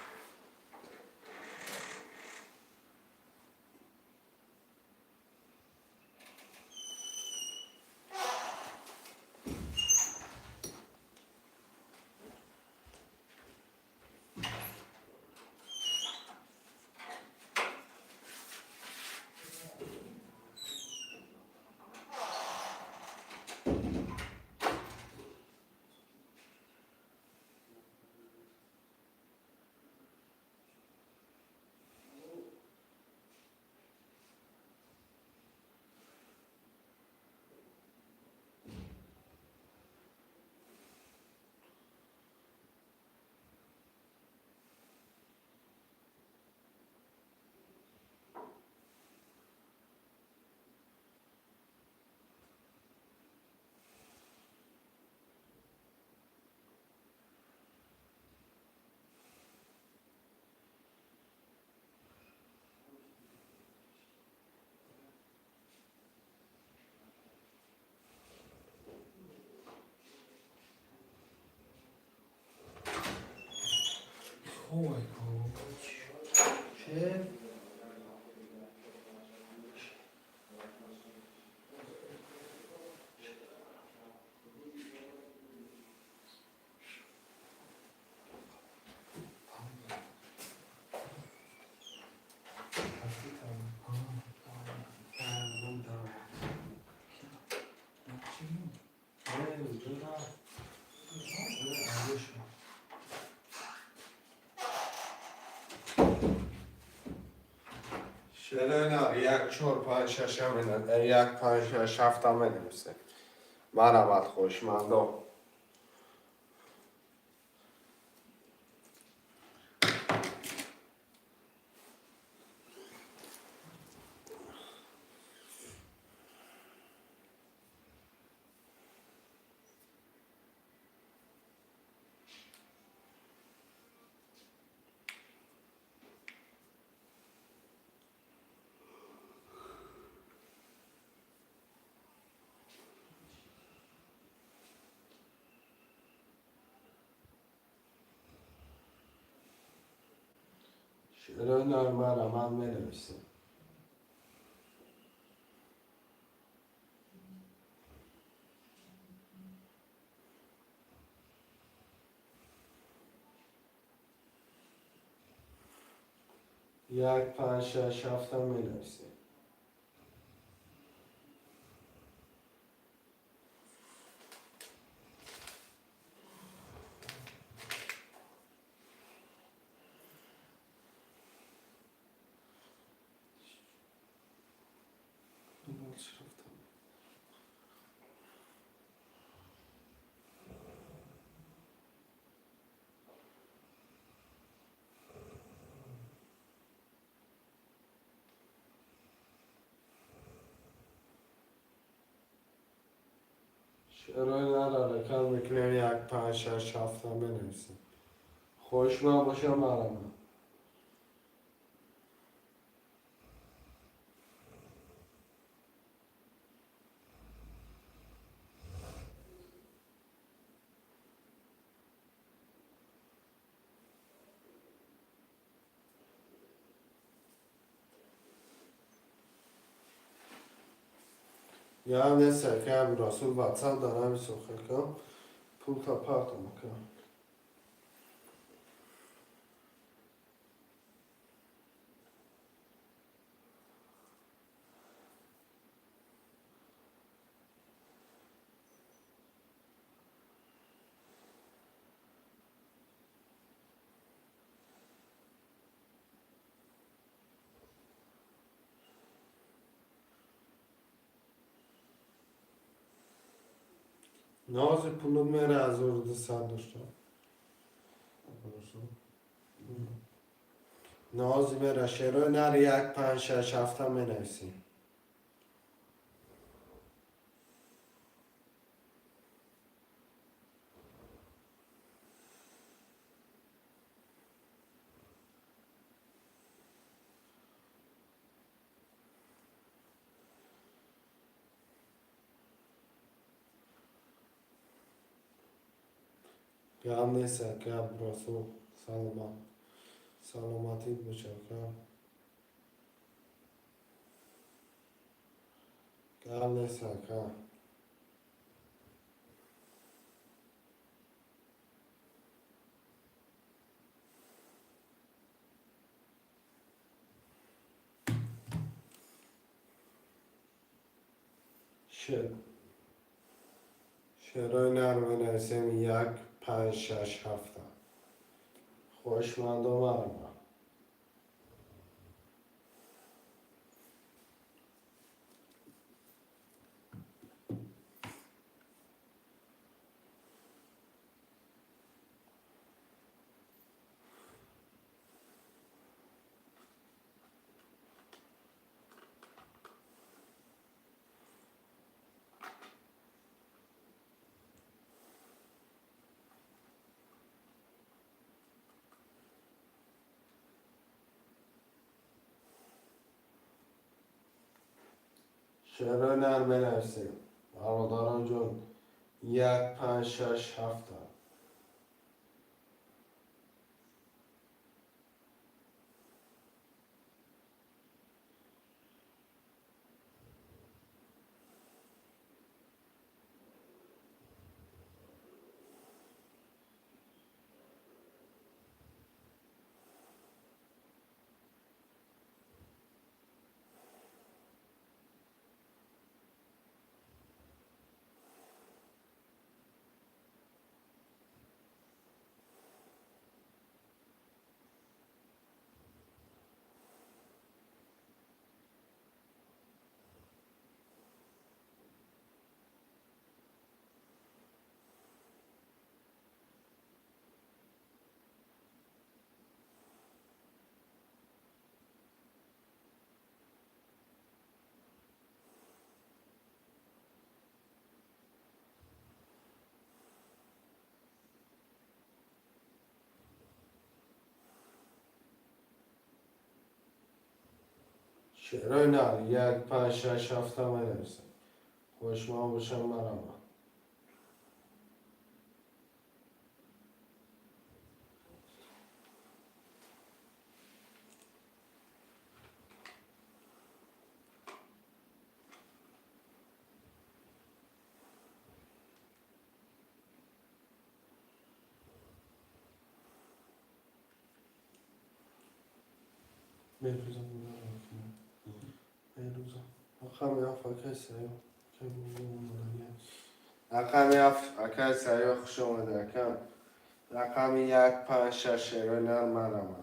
Oh my God. Че? Шерои нар, як, чор, панҷ, шаш, як, панҷ, шаш, ҳафта менависем. Марҳамат, хоҳишмандо. Шерои нар, марҳамат, менависем. Як, панҷ, шаш, ҳафта менависем. Дальше рафтам. Шерои нар ҳаракат мекунем, як, панҷ, шаш, ҳафта менависем. Хоҳишманд боша, марама. Я нест, ака Абдурасул, ватсап да нависо, хакам. Пулта партам, ака. Нози пулу мера 1200 дошта. Нози мера, шерои нар, як, панҷ, шаш, ҳафта менависем. Гап нест, ака Абдурасул, саломат. Саломатит боша, ака. Гап нест, ака. Шерои нар менависем, як, панҷ, шаш, ҳафта. Хоҳишмандо, марама. Шерои нар менависем. Бародарон ҷон, як, панҷ, шаш, ҳафта. Шерои нар, як, панҷ, шаш, ҳафта менависем. Хоҳишманд бошам, марама. Беҳрӯза, Беҳрӯза. Рақами ҳафт, акай Саёҳ. Рақами ҳафт, акай Саёҳ, хуш омадед, ака. Рақами як, панҷ, шаш, шерои нар, марама.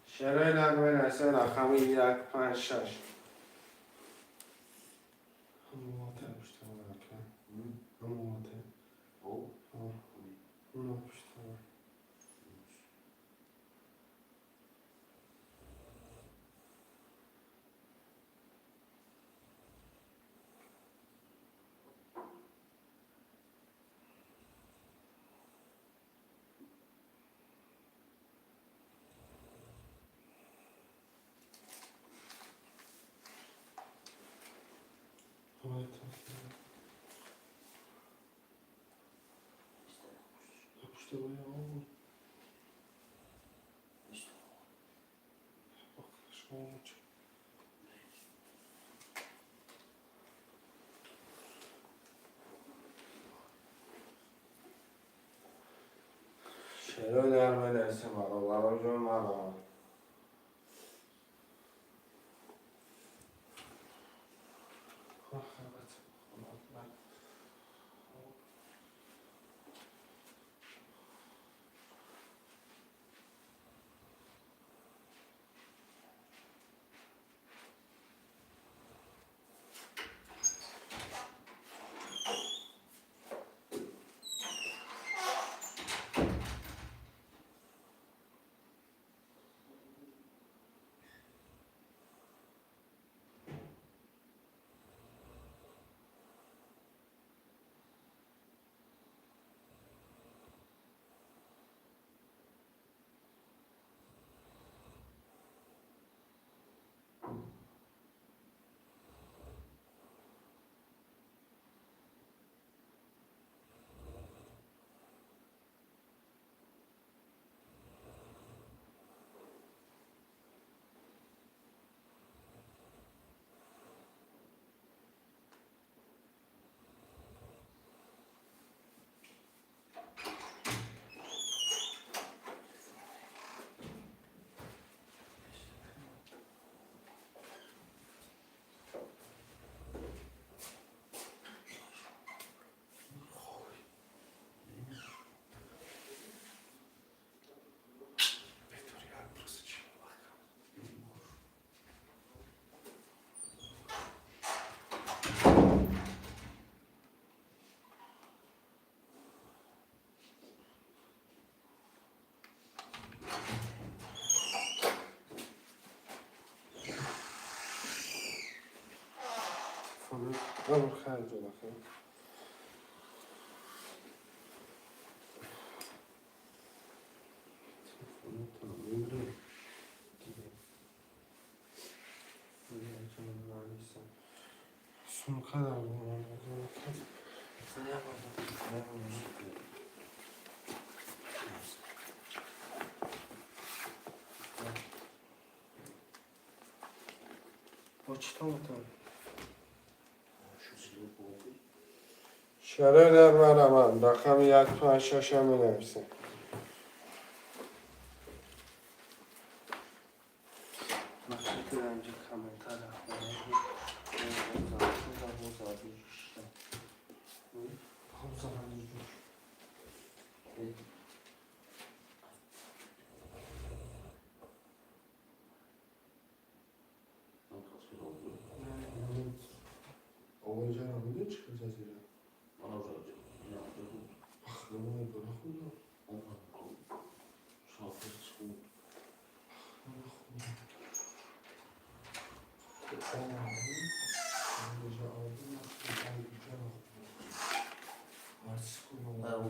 شعرهای نغمه نسه رقم 1 5 6 شعرهای نغمه نسه برابر جون مرا. شعرهای نغمه روان رقم 1 5 6 هم می‌نویسیم. Худо. Омад. Шофер хуб. Ау.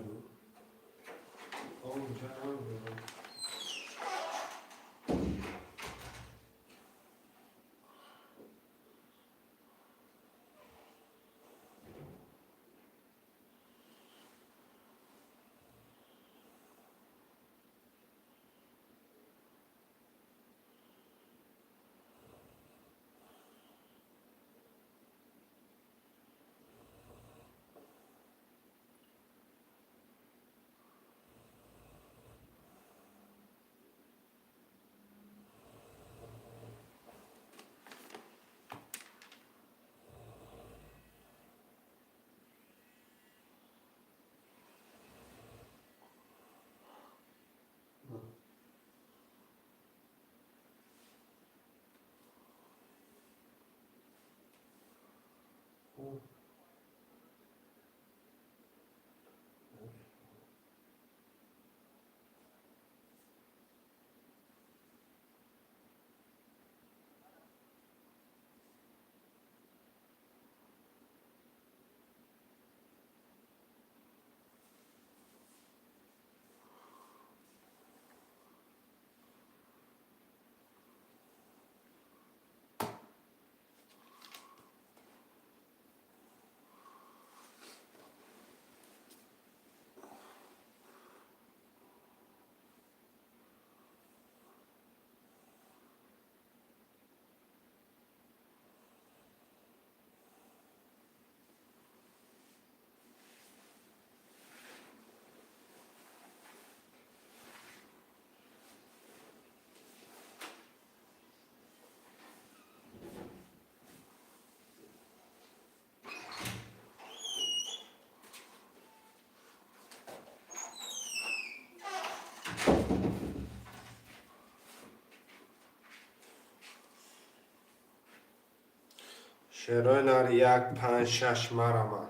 Шерои нар як, панҷ, шаш марамад.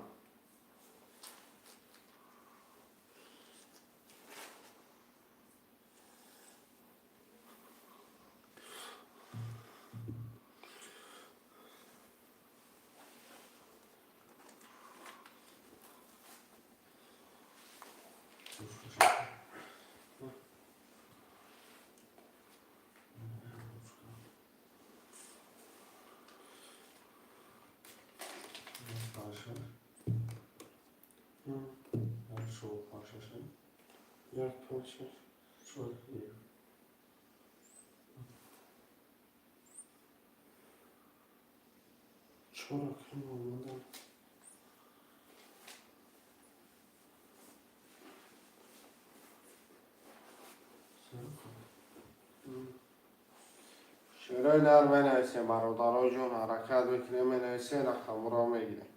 Як, панҷ, шаш. Чор. Чор рақам омадам. Шерои нар менависем, бародаро ҷон, ҳаракат мекунем, менависем, рақамро мегирем.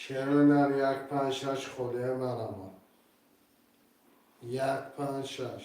Шерои нар як, панҷ, шаш холия марамад. Як, панҷ, шаш.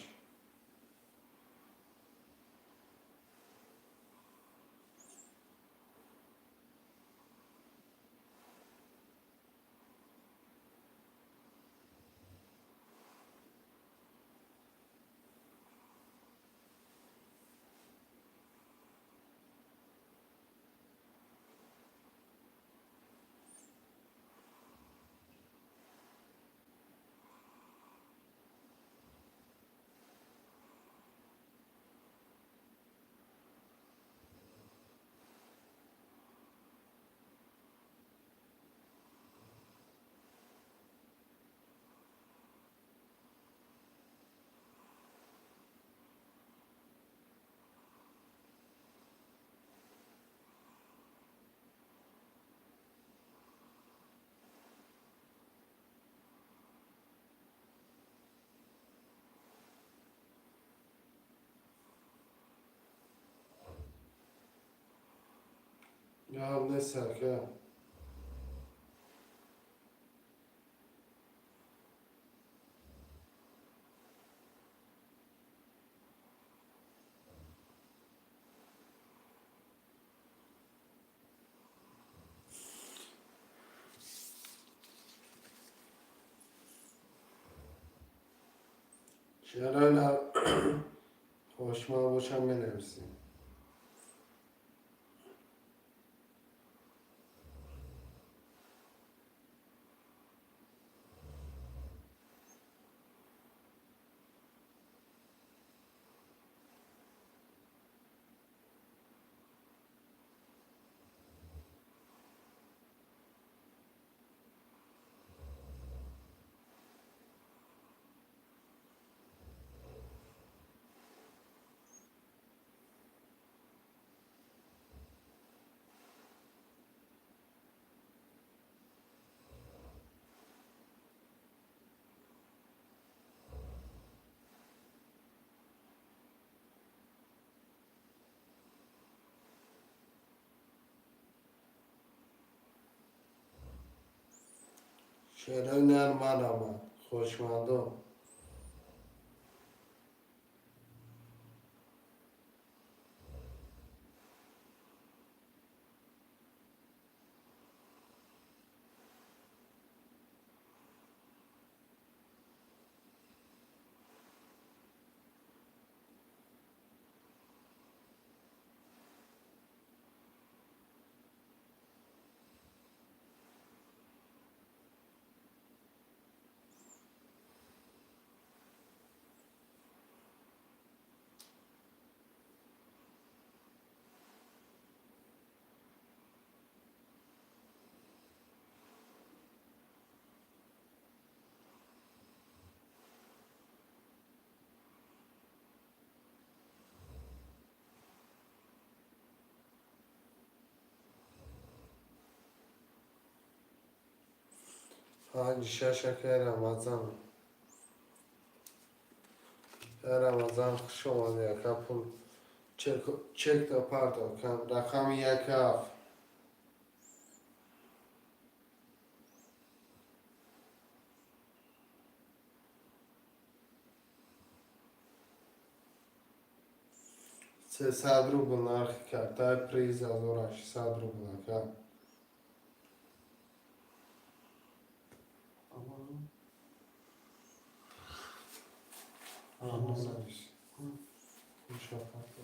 Гап нест, ака. Чаро на хошман бошам, менависем. Шерои нар марҳамат, хоҳишмандон. Панҷ шаш, акай Рамазан. Акай Рамазан, хуш омадӣ, ака. Пул чекта парто кам, рақами як ҳафт. 300 рубл нархи картаи приз, 1600 рубл, ака. Амон. Навис. Пулша парто.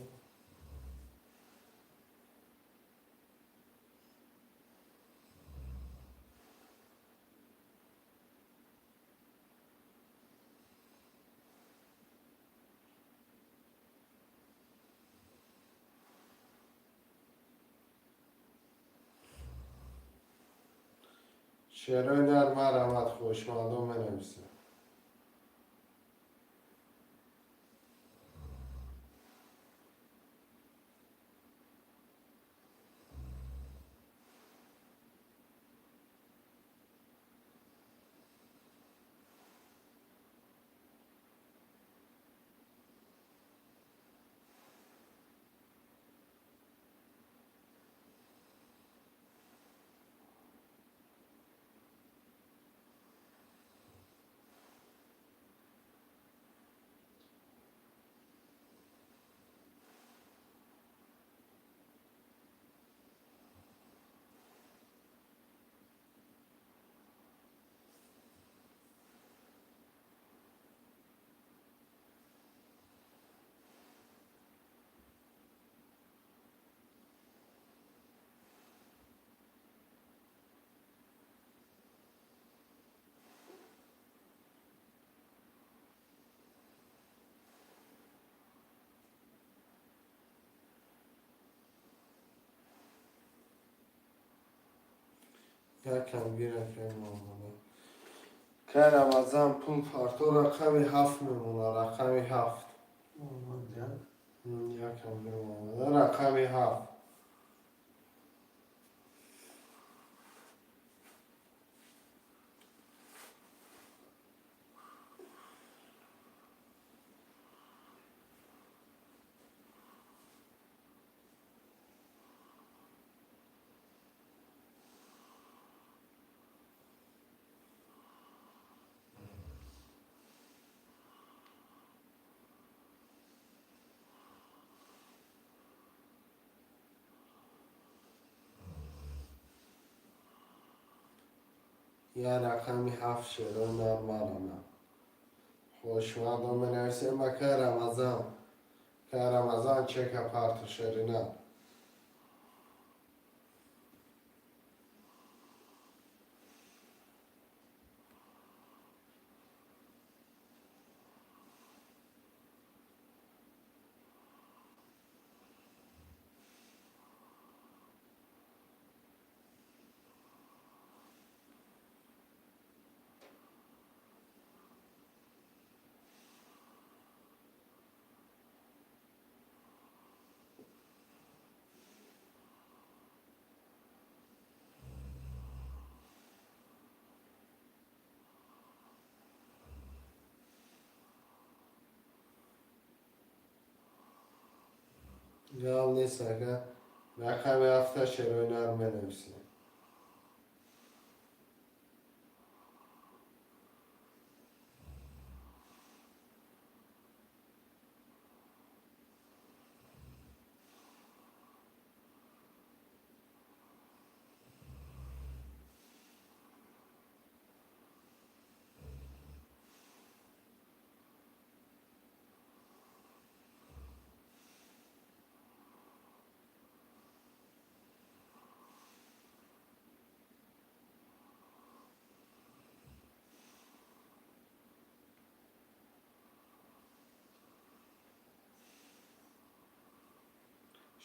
Шерои нар марҳамат, хоҳишмандон, менависем. Якам гир, акай Муҳаммада. Кай Рамазан, пул парто, рақами ҳафт мемона, рақами ҳафт. Муҳаммад як. Якам гир, Муҳаммада, рақами ҳафт. Я рақами ҳафт, шерои нар, марама. Хоҳишмандон, менависем. Акай Рамазан, акай Рамазан, чека парту, шерина. Гап нест, ака. Рақами ҳафта, шерои нар менависем.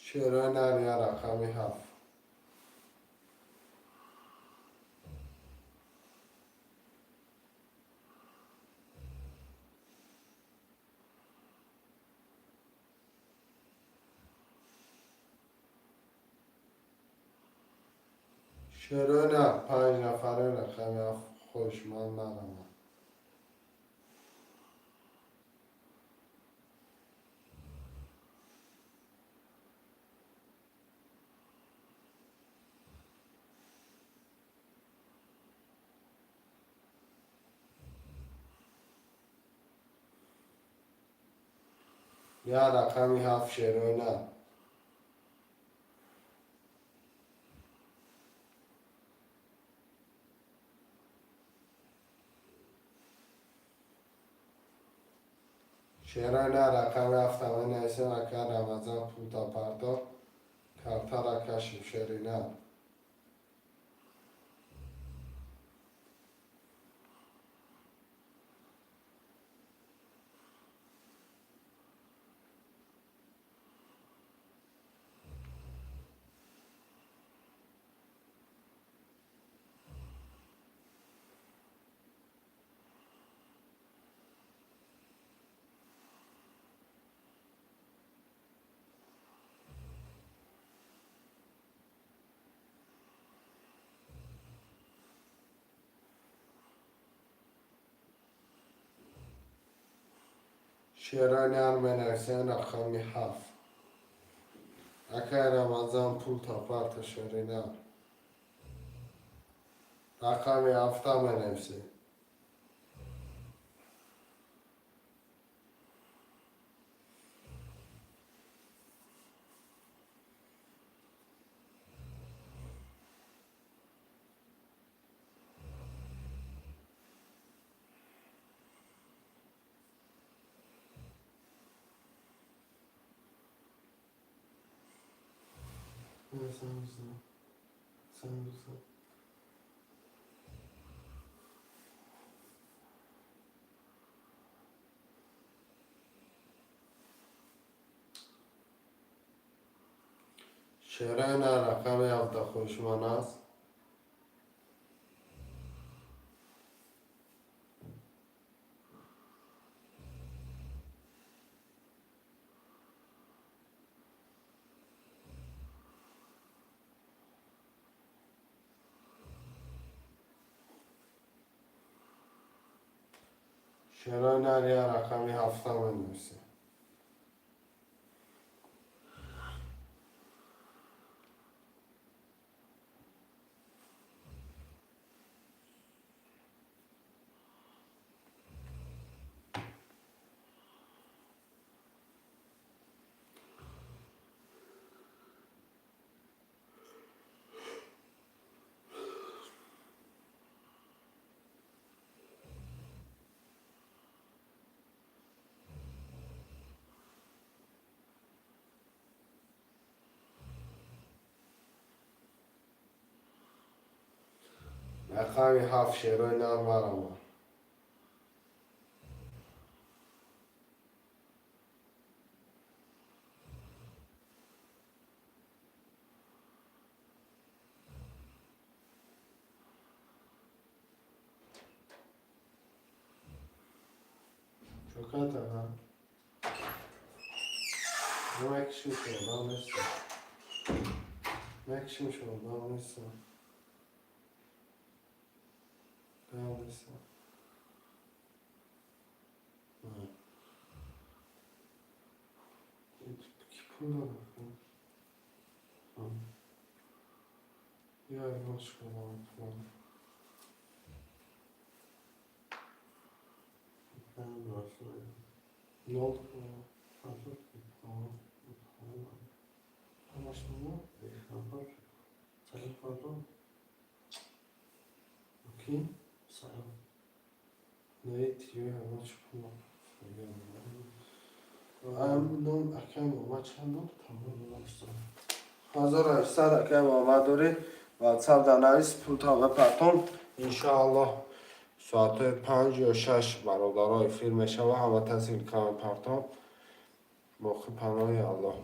Шерои нар, я рақами ҳафт. Шерои нар, панҷ нафари, рақами ҳафт, хоҳишманд, марама. Я рақами ҳафт, шерои нар. Шерои нар, рақами ҳафта менависем. Ака Рамазан, пулта пардохт, картара кашим, шери нар. Шерои нар менависем, рақами ҳафт. Акай Рамазан, пулта парта, шери нар. Рақами ҳафта менависем. Шерои нар, рақами ҳафта, хоҳишманд аст. Шерои нар, я рақами ҳафта менависем. Рақами 7, шерои нар, марама. Чоката, мекшим шумо, неста. Мекшим шумо, неста. Неста. Ки пул дорад? Я рочка пул. Ne oldu? Anlaşılma. Okey. Не тиё ҳамаш пул. Ам ном акай Муҳаммад чанд буд? 1800, акай Муҳаммад дорӣ. Ватсап дар навис, пултон бипартон. Иншоаллоҳ, соатҳои 5 ё 6 бародаро эфир мешава, ҳама таслим кам партон. Боқӣ паноҳи Аллоҳ.